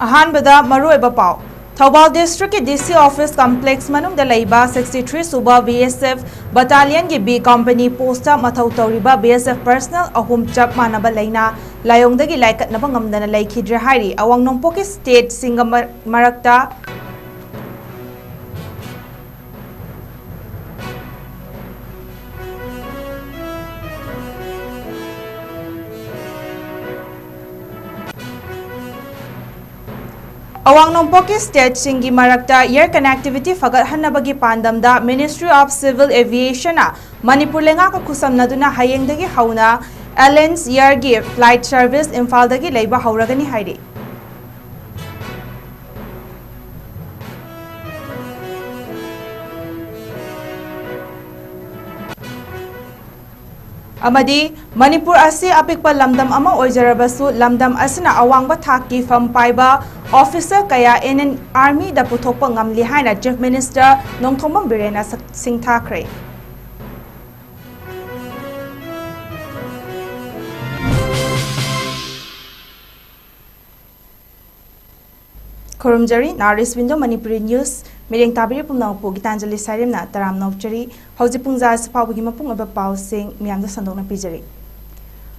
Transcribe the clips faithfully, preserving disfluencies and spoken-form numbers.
ꯑꯍꯥꯟꯕꯗ ꯃꯔꯨꯑꯣꯏꯕ ꯄꯥꯎ꯫ ꯊꯧꯕꯥꯜ ꯗꯤꯁꯇ꯭ꯔꯤꯛꯀꯤ ꯗꯤ ꯁꯤ ꯑꯣꯐꯤꯁ ꯀꯝꯄ꯭ꯂꯦꯛꯁ ꯃꯅꯨꯡꯗ ꯂꯩꯕ sixty three ꯁꯨꯕ B S F ꯕꯇꯥꯂꯤꯌꯟꯒꯤ B company post ꯃꯊꯧ ꯇꯧꯔꯤꯕ B S F ꯄꯔꯁꯅꯦꯜ ꯑꯍꯨꯝ ꯆꯞ ꯃꯥꯟꯅꯕ ꯂꯥꯏꯅꯥ ꯂꯥꯏꯑꯣꯡꯗꯒꯤ ꯂꯥꯏꯀꯠꯅꯕ ꯉꯝꯗꯅ ꯂꯩꯈꯤꯗ꯭ꯔꯦ ꯍꯥꯏꯔꯤ꯫ ꯑꯋꯥꯡ ꯅꯣꯡꯄꯣꯛꯀꯤ ꯁ꯭ꯇꯦꯠꯁꯤꯡꯒ ꯃꯔ-, ꯃꯔꯛꯇ ꯑꯋꯥꯡ ꯅꯣꯡꯄꯣꯛꯀꯤ ꯁ꯭ꯇꯦꯠꯁꯤꯡꯒꯤ ꯃꯔꯛꯇ ꯏꯌꯔ ꯀꯅꯦꯛꯇꯤꯚꯤꯇꯤ ꯐꯒꯠꯍꯟꯅꯕꯒꯤ ꯄꯥꯟꯗꯝꯗ Ministry of Civil Aviation ꯅ ꯃꯅꯤꯄꯨꯔ ꯂꯩꯉꯥꯛꯀ ꯈꯨꯠꯁꯝꯅꯗꯨꯅ ꯍꯌꯦꯡꯗꯒꯤ ꯍꯧꯅ ꯑꯦꯂꯥꯏꯟꯁ ꯏꯌꯔꯒꯤ ꯐ꯭ꯂꯥꯏꯠ ꯁꯔꯚꯤꯁ ꯏꯝꯐꯥꯜꯗꯒꯤ ꯂꯩꯕ ꯍꯧꯔꯒꯅꯤ ꯍꯥꯏꯔꯤ꯫ ꯑꯃꯗꯤ ꯃꯅꯤꯄꯨꯔ ꯑꯁꯤ ꯑꯄꯤꯛꯄ ꯂꯝꯗꯝ ꯑꯃ ꯑꯣꯏꯖꯔꯕꯁꯨ, ꯂꯝꯗꯝ ꯑꯁꯤꯅ ꯑꯋꯥꯡꯕ ꯊꯥꯛꯀꯤ ꯐꯝ ꯄꯥꯏꯕ ꯑꯣꯐꯤꯁꯔ ꯀꯌꯥ Indian Army ꯗ ꯄꯨꯊꯣꯛꯄ ꯉꯝꯂꯤ ꯍꯥꯏꯅ Chief Minister ꯅꯣꯡꯊꯣꯝꯕꯝ ꯕꯤꯔꯦꯟꯅ ꯁꯛ-, ꯁꯤꯡꯊꯥꯈ꯭ꯔꯦ꯫ ꯈꯨꯔꯨꯝꯖꯔꯤ꯫ North East Window Manipuri News ꯃꯤꯠꯌꯦꯡ ꯇꯥꯕꯤꯔꯤꯕ ꯄꯨꯝꯅꯃꯛꯄꯨ ꯒꯤꯇꯥꯟꯖꯂꯤ ꯁꯥꯏꯔꯦꯝꯅ ꯇꯔꯥꯝꯅ ꯑꯣꯛꯆꯔꯤ꯫ ꯍꯧꯖꯤꯛ ꯄꯨꯡ ꯖꯥ ꯑꯁꯤ ꯐꯥꯎꯕꯒꯤ ꯃꯄꯨꯡ ꯑꯣꯏꯕ ꯄꯥꯎꯁꯤꯡ ꯃꯤꯌꯥꯝꯗ ꯁꯟꯗꯣꯛꯅ ꯄꯤꯖꯔꯤ꯫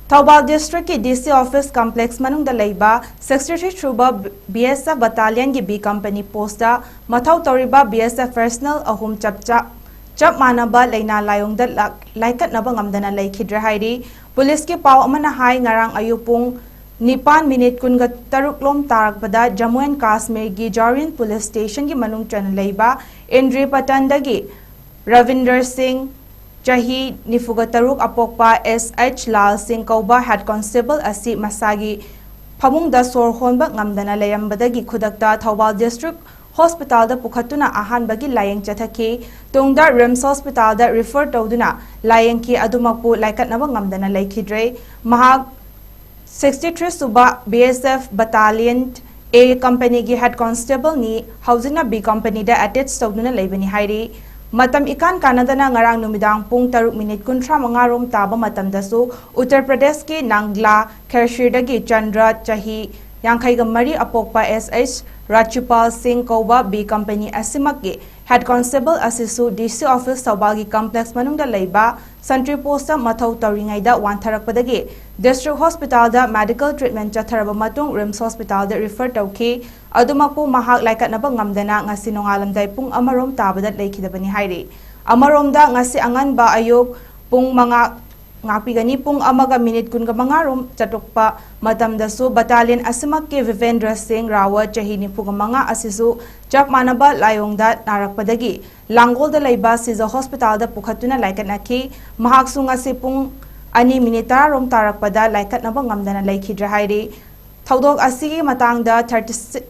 ꯊꯧꯕꯥꯜ ꯗꯤꯁꯇ꯭ꯔꯤꯛꯀꯤ D C ꯑꯣꯐꯤꯁ ꯀꯝꯄ꯭ꯂꯦꯛꯁ ꯃꯅꯨꯡꯗ ꯂꯩꯕ sixty three ꯁꯨꯕ B S F ꯕꯇꯥꯂꯤꯌꯟꯒꯤ B company post ꯃꯊꯧ ꯇꯧꯔꯤꯕ B S F ꯄꯔꯁꯅꯦꯜ ꯑꯍꯨꯝ ꯆꯞ ꯆꯥ-, ꯆꯞ ꯃꯥꯟꯅꯕ ꯂꯥꯏꯅꯥ ꯂꯥꯏꯑꯣꯡꯗ ꯂꯥꯛ-, ꯂꯥꯏꯀꯠꯅꯕ ꯉꯝꯗꯅ ꯂꯩꯈꯤꯗ꯭ꯔꯦ ꯍꯥꯏꯔꯤ꯫ ꯄꯨꯂꯤꯁꯀꯤ ꯄꯥꯎ ꯑꯃꯅ ꯍꯥꯏ, ꯉꯔꯥꯡ ꯑꯌꯨꯛ ꯄꯨꯡ ꯅꯤꯄꯥꯟ ꯃꯤꯅꯤꯠ ꯀꯨꯟꯒ ꯇꯔꯨꯛ ꯂꯣꯝ ꯇꯥꯔꯛꯄꯗ ꯖꯝꯃꯨ ꯑꯦꯟ ꯀꯥꯁꯃꯤꯔꯒꯤ ꯖꯥꯔꯤꯟ ꯄꯨꯂꯤꯁ ꯁ꯭ꯇꯦꯁꯟꯒꯤ ꯃꯅꯨꯡ ꯆꯟꯅ ꯂꯩꯕ ꯏꯟꯗ꯭ꯔꯤ ꯄꯇꯟꯗꯒꯤ ꯔꯕꯤꯟꯗꯔ ꯁꯤꯡ, ꯆꯍꯤ ꯅꯤꯐꯨꯒ ꯇꯔꯨꯛ ꯑꯄꯣꯛꯄ, S H ꯂꯥꯜ ꯁꯤꯡ ꯀꯧꯕ ꯍꯦꯗ ꯀꯣꯟꯁꯇꯦꯕꯜ ꯑꯁꯤ ꯃꯁꯥꯒꯤ ꯐꯃꯨꯡꯗ ꯁꯣꯔ ꯍꯣꯟꯕ ꯉꯝꯗꯅ ꯂꯩꯔꯝꯕꯗꯒꯤ ꯈꯨꯗꯛꯇ ꯊꯧꯕꯥꯜ ꯗꯤꯁꯇ꯭ꯔꯤꯛ ꯍꯣꯁꯄꯤꯇꯥꯜꯗ ꯄꯨꯈꯠꯇꯨꯅ ꯑꯍꯥꯟꯕꯒꯤ ꯂꯥꯌꯦꯡ ꯆꯠꯊꯈꯤ꯫ ꯇꯨꯡꯗ ꯔꯤꯝꯁ ꯍꯣꯁꯄꯤꯇꯥꯜꯗ ꯔꯤꯐꯔ ꯇꯧꯗꯨꯅ ꯂꯥꯌꯦꯡꯈꯤ꯫ ꯑꯗꯨꯃꯛꯄꯨ ꯂꯥꯏꯀꯠꯅꯕ ꯉꯝꯗꯅ ꯂꯩꯈꯤꯗ꯭ꯔꯦ꯫ ꯃꯍꯥꯛ sixty three ꯁꯨꯕ B S F ꯕꯇꯥꯂꯤꯌꯟ A ꯀꯝꯄꯅꯤꯒꯤ ꯍꯦꯗ ꯀꯣꯟꯁꯇꯦꯕꯜꯅꯤ, ꯍꯧꯖꯤꯛꯅ B ꯀꯝꯄꯅꯤꯗ ꯑꯦꯇꯦꯆ ꯇꯧꯗꯨꯅ ꯂꯩꯕꯅꯤ ꯍꯥꯏꯔꯤ꯫ ꯃꯇꯝ ꯏꯀꯥꯟ ꯀꯥꯟꯅꯗꯅ ꯉꯔꯥꯡ ꯅꯨꯃꯤꯗꯥꯡ ꯄꯨꯡ ꯇꯔꯨꯛ ꯃꯤꯅꯤꯠ ꯀꯨꯟꯊ꯭ꯔꯥ ꯃꯉꯥ ꯔꯣꯝ ꯇꯥꯕ ꯃꯇꯝꯗꯁꯨ ꯎꯠꯇꯔ ꯄ꯭ꯔꯗꯦꯁꯀꯤ ꯅꯥꯡꯒ꯭ꯂꯥ ꯈꯦꯔꯁꯤꯔꯗꯒꯤ ꯆꯟꯗ꯭ꯔ, ꯆꯍꯤ ꯌꯥꯡꯈꯩꯒ ꯃꯔꯤ ꯑꯄꯣꯛꯄ S H ꯔꯥꯖꯤꯄꯥꯜ ꯁꯤꯡ ꯀꯧꯕ B company ꯑꯁꯤꯃꯛꯀꯤ head constable ꯑꯁꯤꯁꯨ D C office ꯊꯧꯕꯥꯜꯒꯤ complex ꯃꯅꯨꯡꯗ ꯂꯩꯕ sentry post ꯇ ꯃꯊꯧ ꯇꯧꯔꯤꯉꯩꯗ ꯋꯥꯟꯊꯔꯛꯄꯗꯒꯤ district hospital ꯗ medical treatment ꯆꯠꯊꯔꯕ ꯃꯇꯨꯡ RIMS hospital ꯗ refer ꯇꯧꯈꯤ꯫ ꯑꯗꯨꯃꯛꯄꯨ ꯃꯍꯥꯛ ꯂꯥꯏꯀꯠꯅꯕ ꯉꯝꯗꯅ ꯉꯁꯤ ꯅꯣꯡꯉꯥꯜꯂꯝꯗꯥꯏ ꯄꯨꯡ ꯑꯃꯔꯣꯝ ꯇꯥꯕꯗ ꯂꯩꯈꯤꯗꯕꯅꯤ ꯍꯥꯏꯔꯤ꯫ ꯑꯃꯔꯣꯝꯗ ꯉꯁꯤ ꯑꯉꯟꯕ ꯑꯌꯨꯛ ꯄꯨꯡ ꯃꯉꯥ ꯉꯥꯛꯄꯤꯒꯅꯤ꯫ ꯄꯨꯡ ꯑꯃꯒ ꯃꯤꯅꯤꯠ ꯀꯨꯟꯒ ꯃꯉꯥ ꯔꯣꯝ ꯆꯠꯊꯣꯛꯄ ꯃꯇꯝꯗꯁꯨ battalion ꯑꯁꯤꯃꯛꯀꯤ ꯚꯤꯚꯦꯟꯗ꯭ꯔ ꯁꯤꯡ ꯔꯥꯋꯠ, ꯆꯍꯤ ꯅꯤꯐꯨꯒ ꯃꯉꯥ ꯑꯁꯤꯁꯨ ꯆꯞ ꯃꯥꯟꯅꯕ ꯂꯥꯏꯑꯣꯡꯗ ꯅꯥꯔꯛꯄꯗꯒꯤ ꯂꯥꯡꯒꯣꯜꯗ ꯂꯩꯕ ꯁꯤꯖ hospital ꯗ ꯄꯨꯈꯠꯇꯨꯅ ꯂꯥꯏꯀꯠꯅꯈꯤ꯫ ꯃꯍꯥꯛꯁꯨ ꯉꯁꯤ ꯄꯨꯡ ꯑꯅꯤ ꯃꯤꯅꯤꯠ ꯇꯔꯥ ꯔꯣꯝ ꯇꯥꯔꯛꯄꯗ ꯂꯥꯏꯀꯠꯅꯕ ꯉꯝꯗꯅ ꯂꯩꯈꯤꯗ꯭ꯔꯦ ꯍꯥꯏꯔꯤ꯫ ꯊꯧꯗꯣꯛ ꯑꯁꯤꯒꯤ ꯃꯇꯥꯡꯗ thirty six,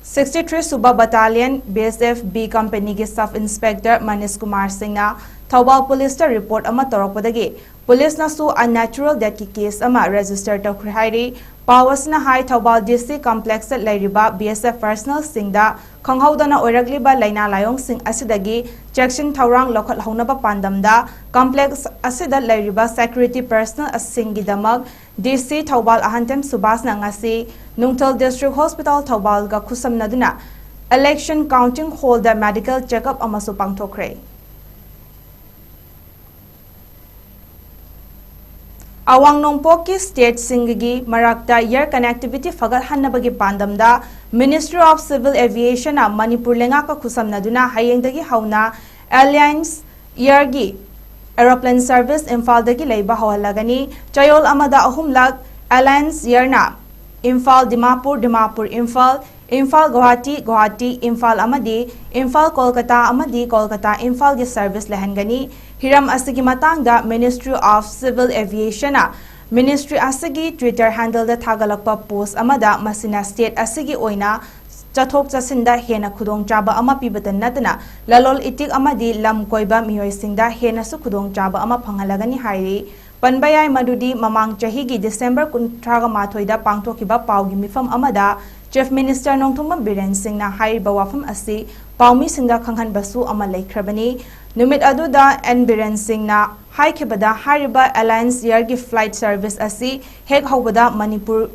sixty three ꯁꯨꯕ battalion B S F B company ꯒꯤ sub inspector ꯃꯅꯤꯁ ꯀꯨꯃꯥꯔ ꯁꯤꯡꯅ ꯊꯧꯕꯥꯜ ꯄꯨꯂꯤꯁꯇ report ꯑꯃ ꯇꯧꯔꯛꯄꯗꯒꯤ ꯄꯨꯂꯤꯁꯅꯁꯨ unnatural death ꯀꯤ case ꯑꯃ register ꯇꯧꯈ꯭ꯔꯦ ꯍꯥꯏꯔꯤ꯫ ꯄꯥꯎ ꯑꯁꯤꯅ ꯍꯥꯏ ꯊꯧꯕꯥꯜ D C complex ꯇ ꯂꯩꯔꯤꯕ B S F personnel ꯁꯤꯡꯗ ꯈꯪꯍꯧꯗꯅ ꯑꯣꯏꯔꯛꯂꯤꯕ ꯂꯥꯏꯅꯥ ꯂꯥꯏꯑꯣꯡꯁꯤꯡ ꯑꯁꯤꯗꯒꯤ ꯆꯦꯛꯁꯤꯟ ꯊꯧꯔꯥꯡ ꯂꯧꯈꯠꯍꯧꯅꯕ ꯄꯥꯟꯗꯝꯗ complex ꯑꯁꯤꯗ ꯂꯩꯔꯤꯕ security personnel ꯁꯤꯡꯒꯤꯗꯃꯛ D C Thoubal ꯑꯍꯟꯇꯦꯝ ꯁꯨꯕꯥꯁꯅ ꯉꯁꯤ ꯅꯨꯡꯊꯤꯜ district hospital ꯊꯧꯕꯥꯜꯒ ꯈꯨꯠꯁꯝꯅꯗꯨꯅ election counting hall ꯗ medical checkup ꯑꯃꯁꯨ ꯄꯥꯡꯊꯣꯛꯈ꯭ꯔꯦ꯫ ꯑꯋꯥꯡ ꯅꯣꯡꯄꯣꯛꯀꯤ state ꯁꯤꯡꯒꯤ ꯃꯔꯛꯇ air connectivity ꯐꯒꯠꯍꯟꯅꯕꯒꯤ ꯄꯥꯟꯗꯝꯗ Ministry of Civil Aviation ꯅ ꯃꯅꯤꯄꯨꯔ ꯂꯩꯉꯥꯛꯀ ꯈꯨꯠꯁꯝꯅꯗꯨꯅ ꯍꯌꯦꯡꯗꯒꯤ ꯍꯧꯅ Alliance Air ꯒꯤ aeroplane service ꯏꯝꯐꯥꯜꯗꯒꯤ ꯂꯩꯕ ꯍꯧꯍꯜꯂꯒꯅꯤ꯫ ꯆꯌꯣꯜ ꯑꯃꯗ ꯑꯍꯨꯝꯂꯛ Alliance Air ꯅ ꯏꯝꯐꯥꯜ ꯗꯤꯃꯥꯄꯨꯔ, ꯗꯤꯃꯥꯄꯨꯔ ꯏꯝꯐꯥꯜ, ꯏꯝꯐꯥꯜ ꯒꯨꯋꯥꯍꯥꯇꯤ, ꯒꯨꯋꯥꯍꯥꯇꯤ ꯏꯝꯐꯥꯜ ꯑꯃꯗꯤ ꯏꯝꯐꯥꯜ ꯀꯣꯜꯀꯇꯥ ꯑꯃꯗꯤ ꯀꯣꯜꯀꯇꯥ ꯏꯝꯐꯥꯜꯒꯤ service ꯂꯩꯍꯟꯒꯅꯤ꯫ ꯍꯤꯔꯝ ꯑꯁꯤꯒꯤ ꯃꯇꯥꯡꯗ Ministry of Civil Aviation ꯅ ministry ꯑꯁꯤꯒꯤ Twitter handle ꯗ ꯊꯥꯒꯠꯂꯛꯄ post ꯑꯃꯗ ꯃꯁꯤꯅ state ꯑꯁꯤꯒꯤ ꯑꯣꯏꯅ ꯆꯠꯊꯣꯛ ꯆꯠꯁꯤꯟꯗ ꯍꯦꯟꯅ ꯈꯨꯗꯣꯡꯆꯥꯕ ꯑꯃ ꯄꯤꯕꯇ ꯅꯠꯇꯅ ꯂꯂꯣꯜ ꯏꯇꯤꯛ ꯑꯃꯗꯤ ꯂꯝ ꯀꯣꯏꯕ ꯃꯤꯑꯣꯏꯁꯤꯡꯗ ꯍꯦꯟꯅꯁꯨ ꯈꯨꯗꯣꯡꯆꯥꯕ ꯑꯃ ꯐꯪꯍꯜꯂꯒꯅꯤ ꯍꯥꯏꯔꯤ꯫ ꯄꯟꯕ ꯌꯥꯏ ꯃꯗꯨꯗꯤ ꯃꯃꯥꯡ ꯆꯍꯤꯒꯤ December ꯀꯨꯟꯊ꯭ꯔꯥꯒ ꯃꯥꯊꯣꯏꯗ ꯄꯥꯡꯊꯣꯛꯈꯤꯕ ꯄꯥꯎꯒꯤ ꯃꯤꯐꯝ ꯑꯃꯗ Chief Minister ꯅꯣꯡꯊꯣꯝꯕꯝ ꯕꯤꯔꯦꯟ ꯁꯤꯡꯅ ꯍꯥꯏꯔꯤꯕ ꯋꯥꯐꯝ ꯑꯁꯤ ꯄꯥꯎꯃꯤꯁꯤꯡꯗ ꯈꯪꯍꯟꯕꯁꯨ ꯑꯃ ꯂꯩꯈ꯭ꯔꯕꯅꯤ꯫ ꯅꯨꯃꯤꯠ ꯑꯗꯨꯗ N ꯕꯤꯔꯦꯟ ꯁꯤꯡꯅ ꯍꯥꯏꯈꯤꯕꯗ ꯍꯥꯏꯔꯤꯕ Alliance Air ꯒꯤ flight service ꯑꯁꯤ ꯍꯦꯛ ꯍꯧꯕꯗ ꯃꯅꯤꯄꯨꯔ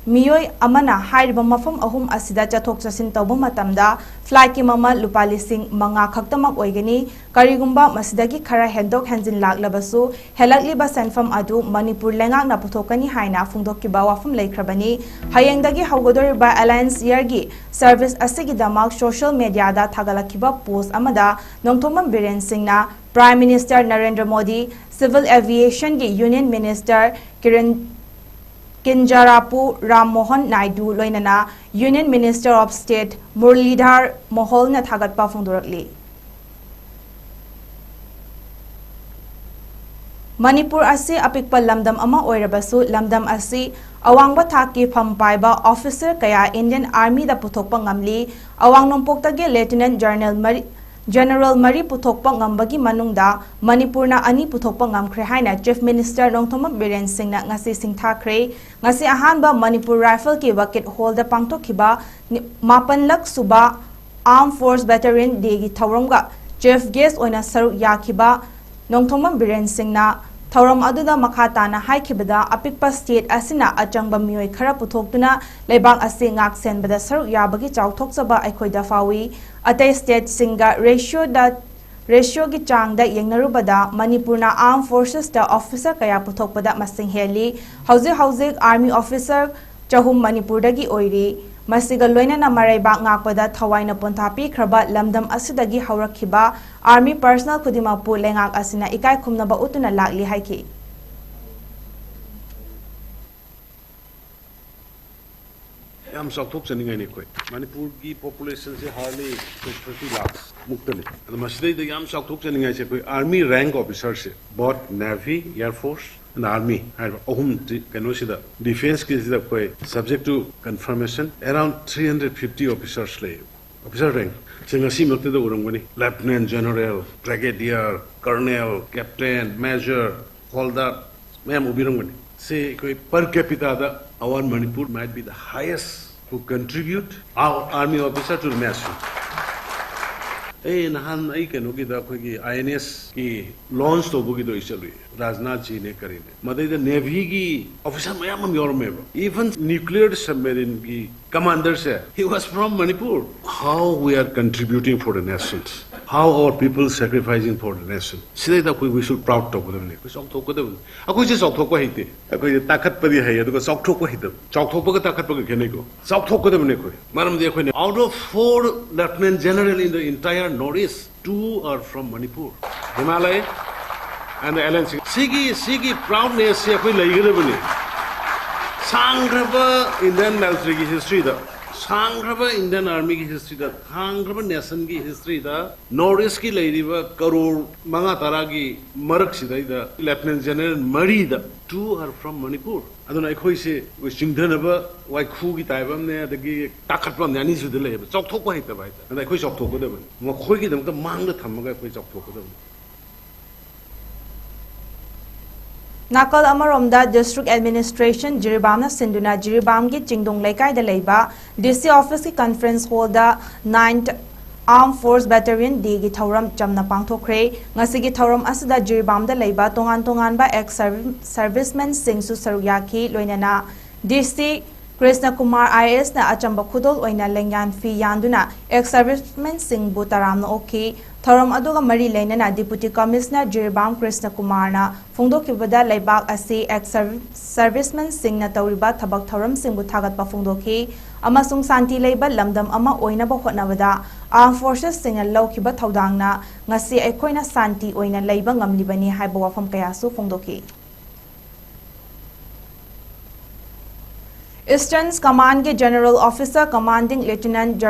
ꯃꯤꯑꯣꯏ ꯑꯃꯅ ꯍꯥꯏꯔꯤꯕ ꯃꯐꯝ ꯑꯍꯨꯝ ꯑꯁꯤꯗ ꯆꯠꯊꯣꯛ ꯆꯠꯁꯤꯟ ꯇꯧꯕ ꯃꯇꯝꯗ flightꯀꯤ ꯃꯃꯜ ꯂꯨꯄꯥ ꯂꯤꯁꯤꯡ ꯃꯉꯥ ꯈꯛꯇꯃꯛ ꯑꯣꯏꯒꯅꯤ꯫ ꯀꯔꯤꯒꯨꯝꯕ ꯃꯁꯤꯗꯒꯤ ꯈꯔ ꯍꯦꯟꯗꯣꯛ ꯍꯦꯟꯖꯤꯟ ꯂꯥꯛꯂꯕꯁꯨ, ꯍꯦꯜꯂꯛꯂꯤꯕ ꯁꯦꯟꯐꯝ ꯑꯗꯨ ꯃꯅꯤꯄꯨꯔ ꯂꯩꯉꯥꯛꯅ ꯄꯨꯊꯣꯛꯀꯅꯤ ꯍꯥꯏꯅ ꯐꯣꯡꯗꯣꯛꯈꯤꯕ ꯋꯥꯐꯝ ꯂꯩꯈ꯭ꯔꯕꯅꯤ꯫ ꯍꯌꯦꯡꯗꯒꯤ ꯍꯧꯒꯗꯧꯔꯤꯕ Alliance Airꯒꯤ service ꯑꯁꯤꯒꯤꯗꯃꯛ social mediaꯗ ꯊꯥꯒꯠꯂꯛꯈꯤꯕ post ꯑꯃꯗ ꯅꯣꯡꯊꯣꯝꯕꯝ ꯕꯤꯔꯦꯟ ꯁꯤꯡꯅ Prime Minister Narendra Modi, Civil Aviationꯒꯤ Union Minister Kiran ꯀꯤꯟꯖꯥꯔꯥꯄꯨ Ram Mohan Naidu ꯂꯣꯏꯅꯅ Union Minister of State ꯃꯨꯔꯂꯤꯙꯔ ꯃꯣꯍꯣꯜꯅ ꯊꯥꯒꯠꯄ ꯐꯣꯡꯗꯣꯔꯛꯂꯤ꯫ ꯃꯅꯤꯄꯨꯔ ꯑꯁꯤ ꯑꯄꯤꯛꯄ ꯂꯝꯗꯝ ꯑꯃ ꯑꯣꯏꯔꯕꯁꯨ, ꯂꯝꯗꯝ ꯑꯁꯤ ꯑꯋꯥꯡꯕ ꯊꯥꯛꯀꯤ ꯐꯝ ꯄꯥꯏꯕ officer ꯀꯌꯥ Indian Armyꯗ ꯄꯨꯊꯣꯛꯄ ꯉꯝꯂꯤ꯫ ꯑꯋꯥꯡ ꯅꯣꯡꯄꯣꯛꯇꯒꯤ Lieutenant General ꯃꯔꯤ, General ꯃꯔꯤ ꯄꯨꯊꯣꯛꯄ ꯉꯝꯕꯒꯤ ꯃꯅꯨꯡꯗ ꯃꯅꯤꯄꯨꯔꯅ ꯑꯅꯤ ꯄꯨꯊꯣꯛꯄ ꯉꯝꯈ꯭ꯔꯦ ꯍꯥꯏꯅ Chief Minister ꯅꯣꯡꯊꯣꯝꯕꯝ ꯕꯤꯔꯦꯟ ꯁꯤꯡꯅ ꯉꯁꯤ ꯁꯤꯡꯊꯥꯈ꯭ꯔꯦ꯫ ꯉꯁꯤ ꯑꯍꯥꯟꯕ ꯃꯅꯤꯄꯨꯔ Rifleꯀꯤ banquet hallꯗ ꯄꯥꯡꯊꯣꯛꯈꯤꯕ ꯅꯤ-, ꯃꯥꯄꯟꯂꯛ ꯁꯨꯕ Armed Force Veteran Dayꯒꯤ ꯊꯧꯔꯝꯒ chief guest ꯑꯣꯏꯅ ꯁꯔꯨꯛ ꯌꯥꯈꯤꯕ ꯅꯣꯡꯊꯣꯝꯕꯝ ꯕꯤꯔꯦꯟ ꯁꯤꯡꯅ ꯊꯧꯔꯝ ꯑꯗꯨꯗ ꯃꯈꯥ ꯇꯥꯅ ꯍꯥꯏꯈꯤꯕꯗ, ꯑꯄꯤꯛꯄ state ꯑꯁꯤꯅ ꯑꯆꯪꯕ ꯃꯤꯑꯣꯏ ꯈꯔ ꯄꯨꯊꯣꯛꯇꯨꯅ ꯂꯩꯕꯥꯛ ꯑꯁꯤ ꯉꯥꯛ ꯁꯦꯟꯕꯗ ꯁꯔꯨꯛ ꯌꯥꯕꯒꯤ ꯆꯥꯎꯊꯣꯛꯆꯕ ꯑꯩꯈꯣꯏꯗ ꯐꯥꯎꯏ꯫ ꯑꯇꯩ stateꯁꯤꯡꯒ ratioꯗ, ratioꯒꯤ ꯆꯥꯡꯗ ꯌꯦꯡꯅꯔꯨꯕꯗ ꯃꯅꯤꯄꯨꯔꯅ Armed Forcesꯇ officer ꯀꯌꯥ ꯄꯨꯊꯣꯛꯄꯗ ꯃꯁꯤꯡ ꯍꯦꯜꯂꯤ꯫ ꯍꯧꯖꯤꯛ ꯍꯧꯖꯤꯛ Army officer ꯆꯍꯨꯝ ꯃꯅꯤꯄꯨꯔꯗꯒꯤ ꯑꯣꯏꯔꯤ꯫ ꯃꯁꯤꯒ ꯂꯣꯏꯅꯅ ꯃꯔꯩꯕꯥꯛ ꯉꯥꯛꯄꯗ ꯊꯋꯥꯏꯅ ꯄꯣꯟꯊꯥ ꯄꯤꯈ꯭ꯔꯕ ꯂꯝꯗꯝ ꯑꯁꯤꯗꯒꯤ ꯍꯧꯔꯛꯈꯤꯕ Army personnel ꯈꯨꯗꯤꯡꯃꯛꯄꯨ ꯂꯩꯉꯥꯛ ꯑꯁꯤꯅ ꯏꯀꯥꯏ ꯈꯨꯝꯅꯕ ꯎꯠꯇꯨꯅ ꯂꯥꯛꯂꯤ ꯍꯥꯏꯈꯤ꯫ ꯌꯥꯝ ꯆꯥꯎꯊꯣꯛꯆꯅꯤꯡꯉꯥꯏꯅꯤ ꯑꯩꯈꯣꯏ꯫ ꯃꯅꯤꯄꯨꯔꯒꯤ populationꯁꯦ hardly ꯑꯩꯈꯣꯏ thirty lakhs ꯃꯨꯛꯇꯅꯤ꯫ ꯑꯗꯣ ꯃꯁꯤꯗꯩꯗ ꯌꯥꯝ ꯆꯥꯎꯊꯣꯛꯆꯅꯤꯡꯉꯥꯏꯁꯦ ꯑꯩꯈꯣꯏ Army rank officerꯁꯦ, both Navy, Air Force and Army ꯍꯥꯏꯔꯤꯕ ꯑꯍꯨꯝꯁꯤ ꯀꯩꯅꯣꯁꯤꯗ, defenceꯀꯤꯁꯤꯗ ꯑꯩꯈꯣꯏ subject to confirmation around three hundred fifty officers ꯂꯩ꯫ Officer rank ꯁꯦ ꯉꯁꯤꯃꯛꯇꯗ ꯎꯔꯝꯒꯅꯤ꯫ Lieutenant General, Brigadier, Colonel, Captain, Major, Hawldar ꯃꯌꯥꯝ ꯎꯕꯤꯔꯝꯒꯅꯤ꯫ ꯁꯤ ꯑꯩꯈꯣꯏ per capitaꯗ our Manipur might be the highest who contribute our army officer to the nation. ꯑꯦ, ꯅꯍꯥꯟ ꯑꯩ ꯀꯩꯅꯣꯒꯤꯗ, ꯑꯩꯈꯣꯏꯒꯤ ꯑꯥꯏ and ꯑꯦꯁ ꯀꯤ launch ꯇꯧꯕꯒꯤꯗꯣ ꯑꯩ ꯆꯠꯂꯨꯏ꯫ ꯔꯥꯖꯅꯥꯊ ꯖꯤꯅꯦ ꯀꯔꯤꯅꯦ, ꯃꯗꯩꯗ ꯅꯦꯚꯤꯒꯤ ꯑꯣꯐꯤꯁꯔ ꯃꯌꯥꯝ ꯑꯃ ꯌꯥꯎꯔꯝꯃꯦꯕ꯫ Even nuclear submarine ꯒꯤ commander say, he was from Manipur. How we are contributing for the nation, how our people sacrificing for the nation. ꯁꯤꯗꯩꯗ ꯑꯩꯈꯣꯏ we should proud ꯇꯧꯒꯗꯕꯅꯤ, ꯑꯩꯈꯣꯏ ꯆꯥꯎꯊꯣꯛꯀꯗꯕꯅꯤ꯫ ꯑꯩꯈꯣꯏꯁꯦ ꯆꯥꯎꯊꯣꯛꯄ ꯍꯩꯇꯦ꯫ ꯑꯩꯈꯣꯏꯁꯦ ꯇꯥꯈꯠꯄꯗꯤ ꯍꯩ, ꯑꯗꯨꯒ ꯆꯥꯎꯊꯣꯛꯄ ꯍꯩꯇꯕ꯫ ꯆꯥꯎꯊꯣꯛꯄꯒ ꯇꯥꯈꯠꯄꯒ ꯈꯦꯠꯅꯩꯀꯣ꯫ ꯆꯥꯎꯊꯣꯛꯀꯗꯕꯅꯤ ꯑꯩꯈꯣꯏ꯫ ꯃꯔꯝꯗꯤ ꯑꯩꯈꯣꯏꯅ, out of four lieutenant general in the entire North East, two are from Manipur. Himalaya and the L N C. ꯁꯤꯒꯤ, ꯁꯤꯒꯤ proudness ꯁꯤ ꯑꯩꯈꯣꯏ ꯂꯩꯒꯗꯕꯅꯤ꯫ ꯁꯥꯡꯈ꯭ꯔꯕ Indian military ꯒꯤ history ꯗ, ꯁꯥꯡꯈ꯭ꯔꯕ Indian Army ꯒꯤ history ꯗ, ꯁꯥꯡꯈ꯭ꯔꯕ nation ꯒꯤ history ꯗ, North East ꯀꯤ ꯂꯩꯔꯤꯕ ꯀꯔꯣꯔ ꯃꯉꯥ ꯇꯔꯥꯒꯤ ꯃꯔꯛꯁꯤꯗꯩꯗ Lieutenant General ꯃꯔꯤꯗ, two are from Manipur. ꯑꯗꯨꯅ ꯑꯩꯈꯣꯏꯁꯦ, ꯑꯩꯈꯣꯏ ꯆꯤꯡꯊꯅꯕ ꯋꯥꯏꯈꯨꯒꯤ type ꯑꯃꯅꯦ, ꯑꯗꯒꯤ ꯇꯥꯈꯠꯄ ꯑꯃꯅꯦ, ꯑꯅꯤꯁꯨꯗ ꯂꯩꯌꯦꯕ꯫ ꯆꯥꯎꯊꯣꯛꯄ ꯍꯩꯇꯕ ꯍꯥꯏꯇꯥꯔꯦ꯫ ꯑꯗ ꯑꯩꯈꯣꯏ ꯆꯥꯎꯊꯣꯛꯀꯗꯕꯅꯤ, ꯃꯈꯣꯏꯒꯤꯗꯃꯛꯇ ꯃꯥꯡꯗ ꯊꯝꯃꯒ ꯑꯩꯈꯣꯏ ꯆꯥꯎꯊꯣꯛꯀꯗꯕꯅꯤ꯫ ꯅꯥꯀꯜ ꯑꯃꯔꯣꯝꯗ, District Administration ꯖꯤꯔꯤꯕꯥꯝꯅ ꯁꯤꯟꯗꯨꯅ ꯖꯤꯔꯤꯕꯥꯝꯒꯤ ꯆꯤꯡꯗꯣꯡ ꯂꯩꯀꯥꯏꯗ ꯂꯩꯕ ꯗꯤ ꯁꯤ office ꯀꯤ conference hall ꯗ ninth Armed Force Battalion D ꯒꯤ ꯊꯧꯔꯝ ꯆꯝꯅ ꯄꯥꯡꯊꯣꯛꯈ꯭ꯔꯦ꯫ ꯉꯁꯤꯒꯤ ꯊꯧꯔꯝ ꯑꯁꯤꯗ ꯖꯤꯔꯤꯕꯥꯝꯗ ꯂꯩꯕ ꯇꯣꯉꯥꯟ ꯇꯣꯉꯥꯟꯕ ex servicemen ꯁꯤꯡꯁꯨ ꯁꯔꯨꯛ ꯌꯥꯈꯤ꯫ ꯂꯣꯏꯅꯅ ꯗꯤ ꯁꯤ ꯀ꯭ꯔꯤꯁꯅ ꯀꯨꯃꯥꯔ ꯑꯥꯏ ꯑꯦ ꯑꯦꯁꯅ ꯑꯆꯝꯕ ꯈꯨꯗꯣꯜ ꯑꯣꯏꯅ ꯂꯦꯡꯌꯥꯟ ꯐꯤ ꯌꯥꯟꯗꯨꯅ ex servicemen ꯁꯤꯡꯕꯨ ꯇꯔꯥꯝꯅ ꯑꯣꯛꯈꯤ꯫ ꯊꯧꯔꯝ ꯑꯗꯨꯒ ꯃꯔꯤ ꯂꯩꯅꯅ Deputy Commissioner ꯖꯤꯔꯤꯕꯥꯝ ꯀ꯭ꯔꯤꯁꯅ ꯀꯨꯃꯥꯔꯅ ꯐꯣꯡꯗꯣꯛꯈꯤꯕꯗ, ꯂꯩꯕꯥꯛ ꯑꯁꯤ ex servicemen ꯁꯤꯡꯅ ꯇꯧꯔꯤꯕ ꯊꯕꯛ ꯊꯧꯔꯝꯁꯤꯡꯕꯨ ꯊꯥꯒꯠꯄ ꯐꯣꯡꯗꯣꯛꯈꯤ ꯑꯃꯁꯨꯡ ꯁꯥꯟꯇꯤ ꯂꯩꯕ ꯂꯝꯗꯝ ꯑꯃ ꯑꯣꯏꯅꯕ ꯍꯣꯠꯅꯕꯗ Armed Forces ꯁꯤꯡꯅ ꯂꯧꯈꯤꯕ ꯊꯧꯗꯥꯡꯅ ꯉꯁꯤ ꯑꯩꯈꯣꯏꯅ ꯁꯥꯟꯇꯤ ꯑꯣꯏꯅ ꯂꯩꯕ ꯉꯝꯂꯤꯕꯅꯤ ꯍꯥꯏꯕ ꯋꯥꯐꯝ ꯀꯌꯥꯁꯨ ꯐꯣꯡꯗꯣꯛꯈꯤ꯫ Eastern Command ꯀꯤ General Officer Commanding Lieutenant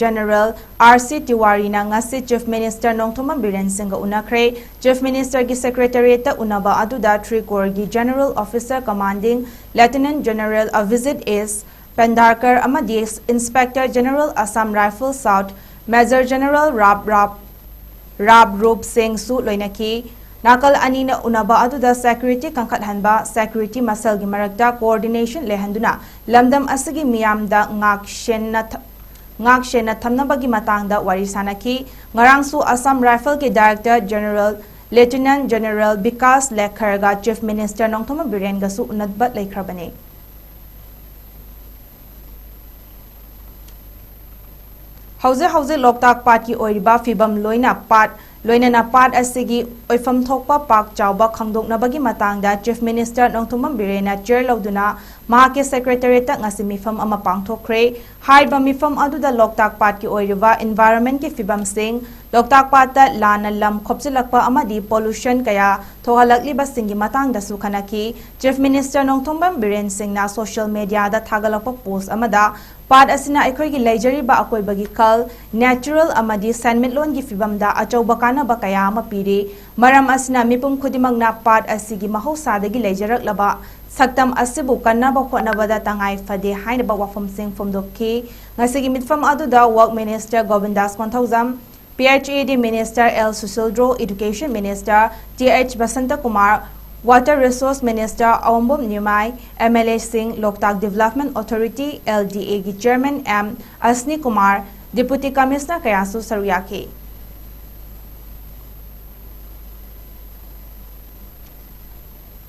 General R C ꯇꯤꯋꯥꯔꯤꯅ ꯉꯁꯤ Chief Minister ꯅꯣꯡꯊꯣꯝꯕꯝ ꯕꯤꯔꯦꯟ ꯁꯤꯡꯒ ꯎꯅꯈ꯭ꯔꯦ꯫ Chief Minister ꯒꯤ Secretariat ꯇ ꯎꯅꯕ ꯑꯗꯨꯗ Three Corps ꯒꯤ General Officer Commanding Lieutenant General Abhijit S ꯄꯦꯟꯗꯥꯔꯀꯔ ꯑꯃꯗꯤ Inspector General Assam Rifles South Major General ꯔꯥꯞ ꯔꯥꯞ ꯔꯥꯞ ꯔꯨꯞ ꯁꯤꯡꯁꯨ ꯂꯣꯏꯅꯈꯤ꯫ ꯅꯥꯀꯜ ꯑꯅꯤꯅ ꯎꯅꯕ ꯑꯗꯨꯗ security ꯀꯟꯈꯠꯍꯟꯕ, security ꯃꯁꯦꯜꯒꯤ ꯃꯔꯛꯇ coordination ꯂꯩꯍꯟꯗꯨꯅ ꯂꯝꯗꯝ ꯑꯁꯤꯒꯤ ꯃꯤꯌꯥꯝꯗ ꯉꯥꯛꯁꯦꯟꯅ ꯊ-, ꯉꯥꯛꯁꯦꯟꯅ ꯊꯝꯅꯕꯒꯤ ꯃꯇꯥꯡꯗ ꯋꯥꯔꯤ ꯁꯥꯅꯈꯤ꯫ ꯉꯔꯥꯡꯁꯨ Assam ꯔꯥꯏꯐꯜꯒꯤ Director General Lieutenant General Vikas ꯂꯦꯈꯔꯒ Chief Minister Nongthombam ꯕꯤꯔꯦꯟꯒꯁꯨ ꯎꯅꯕ ꯂꯩꯈ꯭ꯔꯕꯅꯤ꯫ ꯍꯧꯖꯤꯛ ꯍꯧꯖꯤꯛ ꯂꯣꯛꯇꯥꯛ ꯄꯥꯠꯀꯤ ꯑꯣꯏꯔꯤꯕ ꯐꯤꯕꯝ ꯂꯣꯏꯅ ꯄꯥꯠ, ꯂꯣꯏꯅꯅ ꯄꯥꯠ ꯑꯁꯤꯒꯤ ꯑꯣꯏꯐꯝ ꯊꯣꯛꯄ ꯄꯥꯛ ꯆꯥꯎꯕ ꯈꯪꯗꯣꯛꯅꯕꯒꯤ ꯃꯇꯥꯡꯗ Chief Minister ꯅꯣꯡꯊꯣꯝꯕꯝ ꯕꯤꯔꯦꯟꯅ chair ꯂꯧꯗꯨꯅ ꯃꯍꯥꯛꯀꯤ Secretariat ꯇ ꯉꯁꯤ ꯃꯤꯐꯝ ꯑꯃ ꯄꯥꯡꯊꯣꯛꯈ꯭ꯔꯦ꯫ ꯍꯥꯏꯔꯤꯕ ꯃꯤꯐꯝ ꯑꯗꯨꯗ ꯂꯣꯛꯇꯥꯛ ꯄꯥꯠꯀꯤ ꯑꯣꯏꯔꯤꯕ environment ꯀꯤ ꯐꯤꯕꯝꯁꯤꯡ, ꯂꯣꯛꯇꯥꯛ ꯄꯥꯠꯇ ꯂꯥꯟꯅ ꯂꯝ ꯈꯣꯞꯆꯤꯜꯂꯛꯄ ꯑꯃꯗꯤ pollution ꯀꯌꯥ ꯊꯣꯛꯍꯜꯂꯛꯂꯤꯕꯁꯤꯡꯒꯤ ꯃꯇꯥꯡꯗꯁꯨ ꯈꯟꯅꯈꯤ꯫ Chief Minister ꯅꯣꯡꯊꯣꯝꯕꯝ ꯕꯤꯔꯦꯟ ꯁꯤꯡꯅ social media ꯗ ꯊꯥꯒꯠꯂꯛꯄ post ꯑꯃꯗ, "ꯄꯥꯠ ꯑꯁꯤꯅ ꯑꯩꯈꯣꯏꯒꯤ ꯂꯩꯖꯔꯤꯕ ꯑꯀꯣꯏꯕꯒꯤ ꯈꯜ, natural ꯑꯃꯗꯤ ꯁꯦꯟꯃꯤꯠꯂꯣꯟꯒꯤ ꯐꯤꯕꯝꯗ ꯑꯆꯧꯕ ꯀꯥꯟꯅꯕ ꯀꯌꯥ ꯑꯃ ꯄꯤꯔꯤ꯫ ꯃꯔꯝ ꯑꯁꯤꯅ ꯃꯤꯄꯨꯝ ꯈꯨꯗꯤꯡꯃꯛꯅ ꯄꯥꯠ ꯑꯁꯤꯒꯤ ꯃꯍꯧꯁꯥꯗꯒꯤ ꯂꯩꯖꯔꯛꯂꯕ ꯁꯛꯇꯝ ꯑꯁꯤꯕꯨ ꯀꯟꯅꯕ ꯍꯣꯠꯅꯕꯗ ꯇꯉꯥꯏ ꯐꯗꯦ" ꯍꯥꯏꯅꯕ ꯋꯥꯐꯝꯁꯤꯡ ꯐꯣꯡꯗꯣꯛꯈꯤ꯫ ꯉꯁꯤꯒꯤ ꯃꯤꯠꯐꯝ ꯑꯗꯨꯗ Work Minister ꯒꯣꯕꯤꯟꯗꯥꯁ Konthoujam, P H E D Minister L ꯁꯨꯁꯤꯜꯗ꯭ꯔꯣ, Education Minister T H ꯕꯁꯟꯇꯀꯨꯃꯥꯔ, Water Resource Minister ꯑꯋꯣꯝꯕꯝ Nimai, M L A ꯁꯤꯡ, ꯂꯣꯛꯇꯥꯛ Development Authority, L D A ꯒꯤ Chairman M ꯑꯁꯅꯤ Kumar, Deputy Commissioner ꯀꯌꯥꯁꯨ ꯁꯔꯨꯛ ꯌꯥꯈꯤ꯫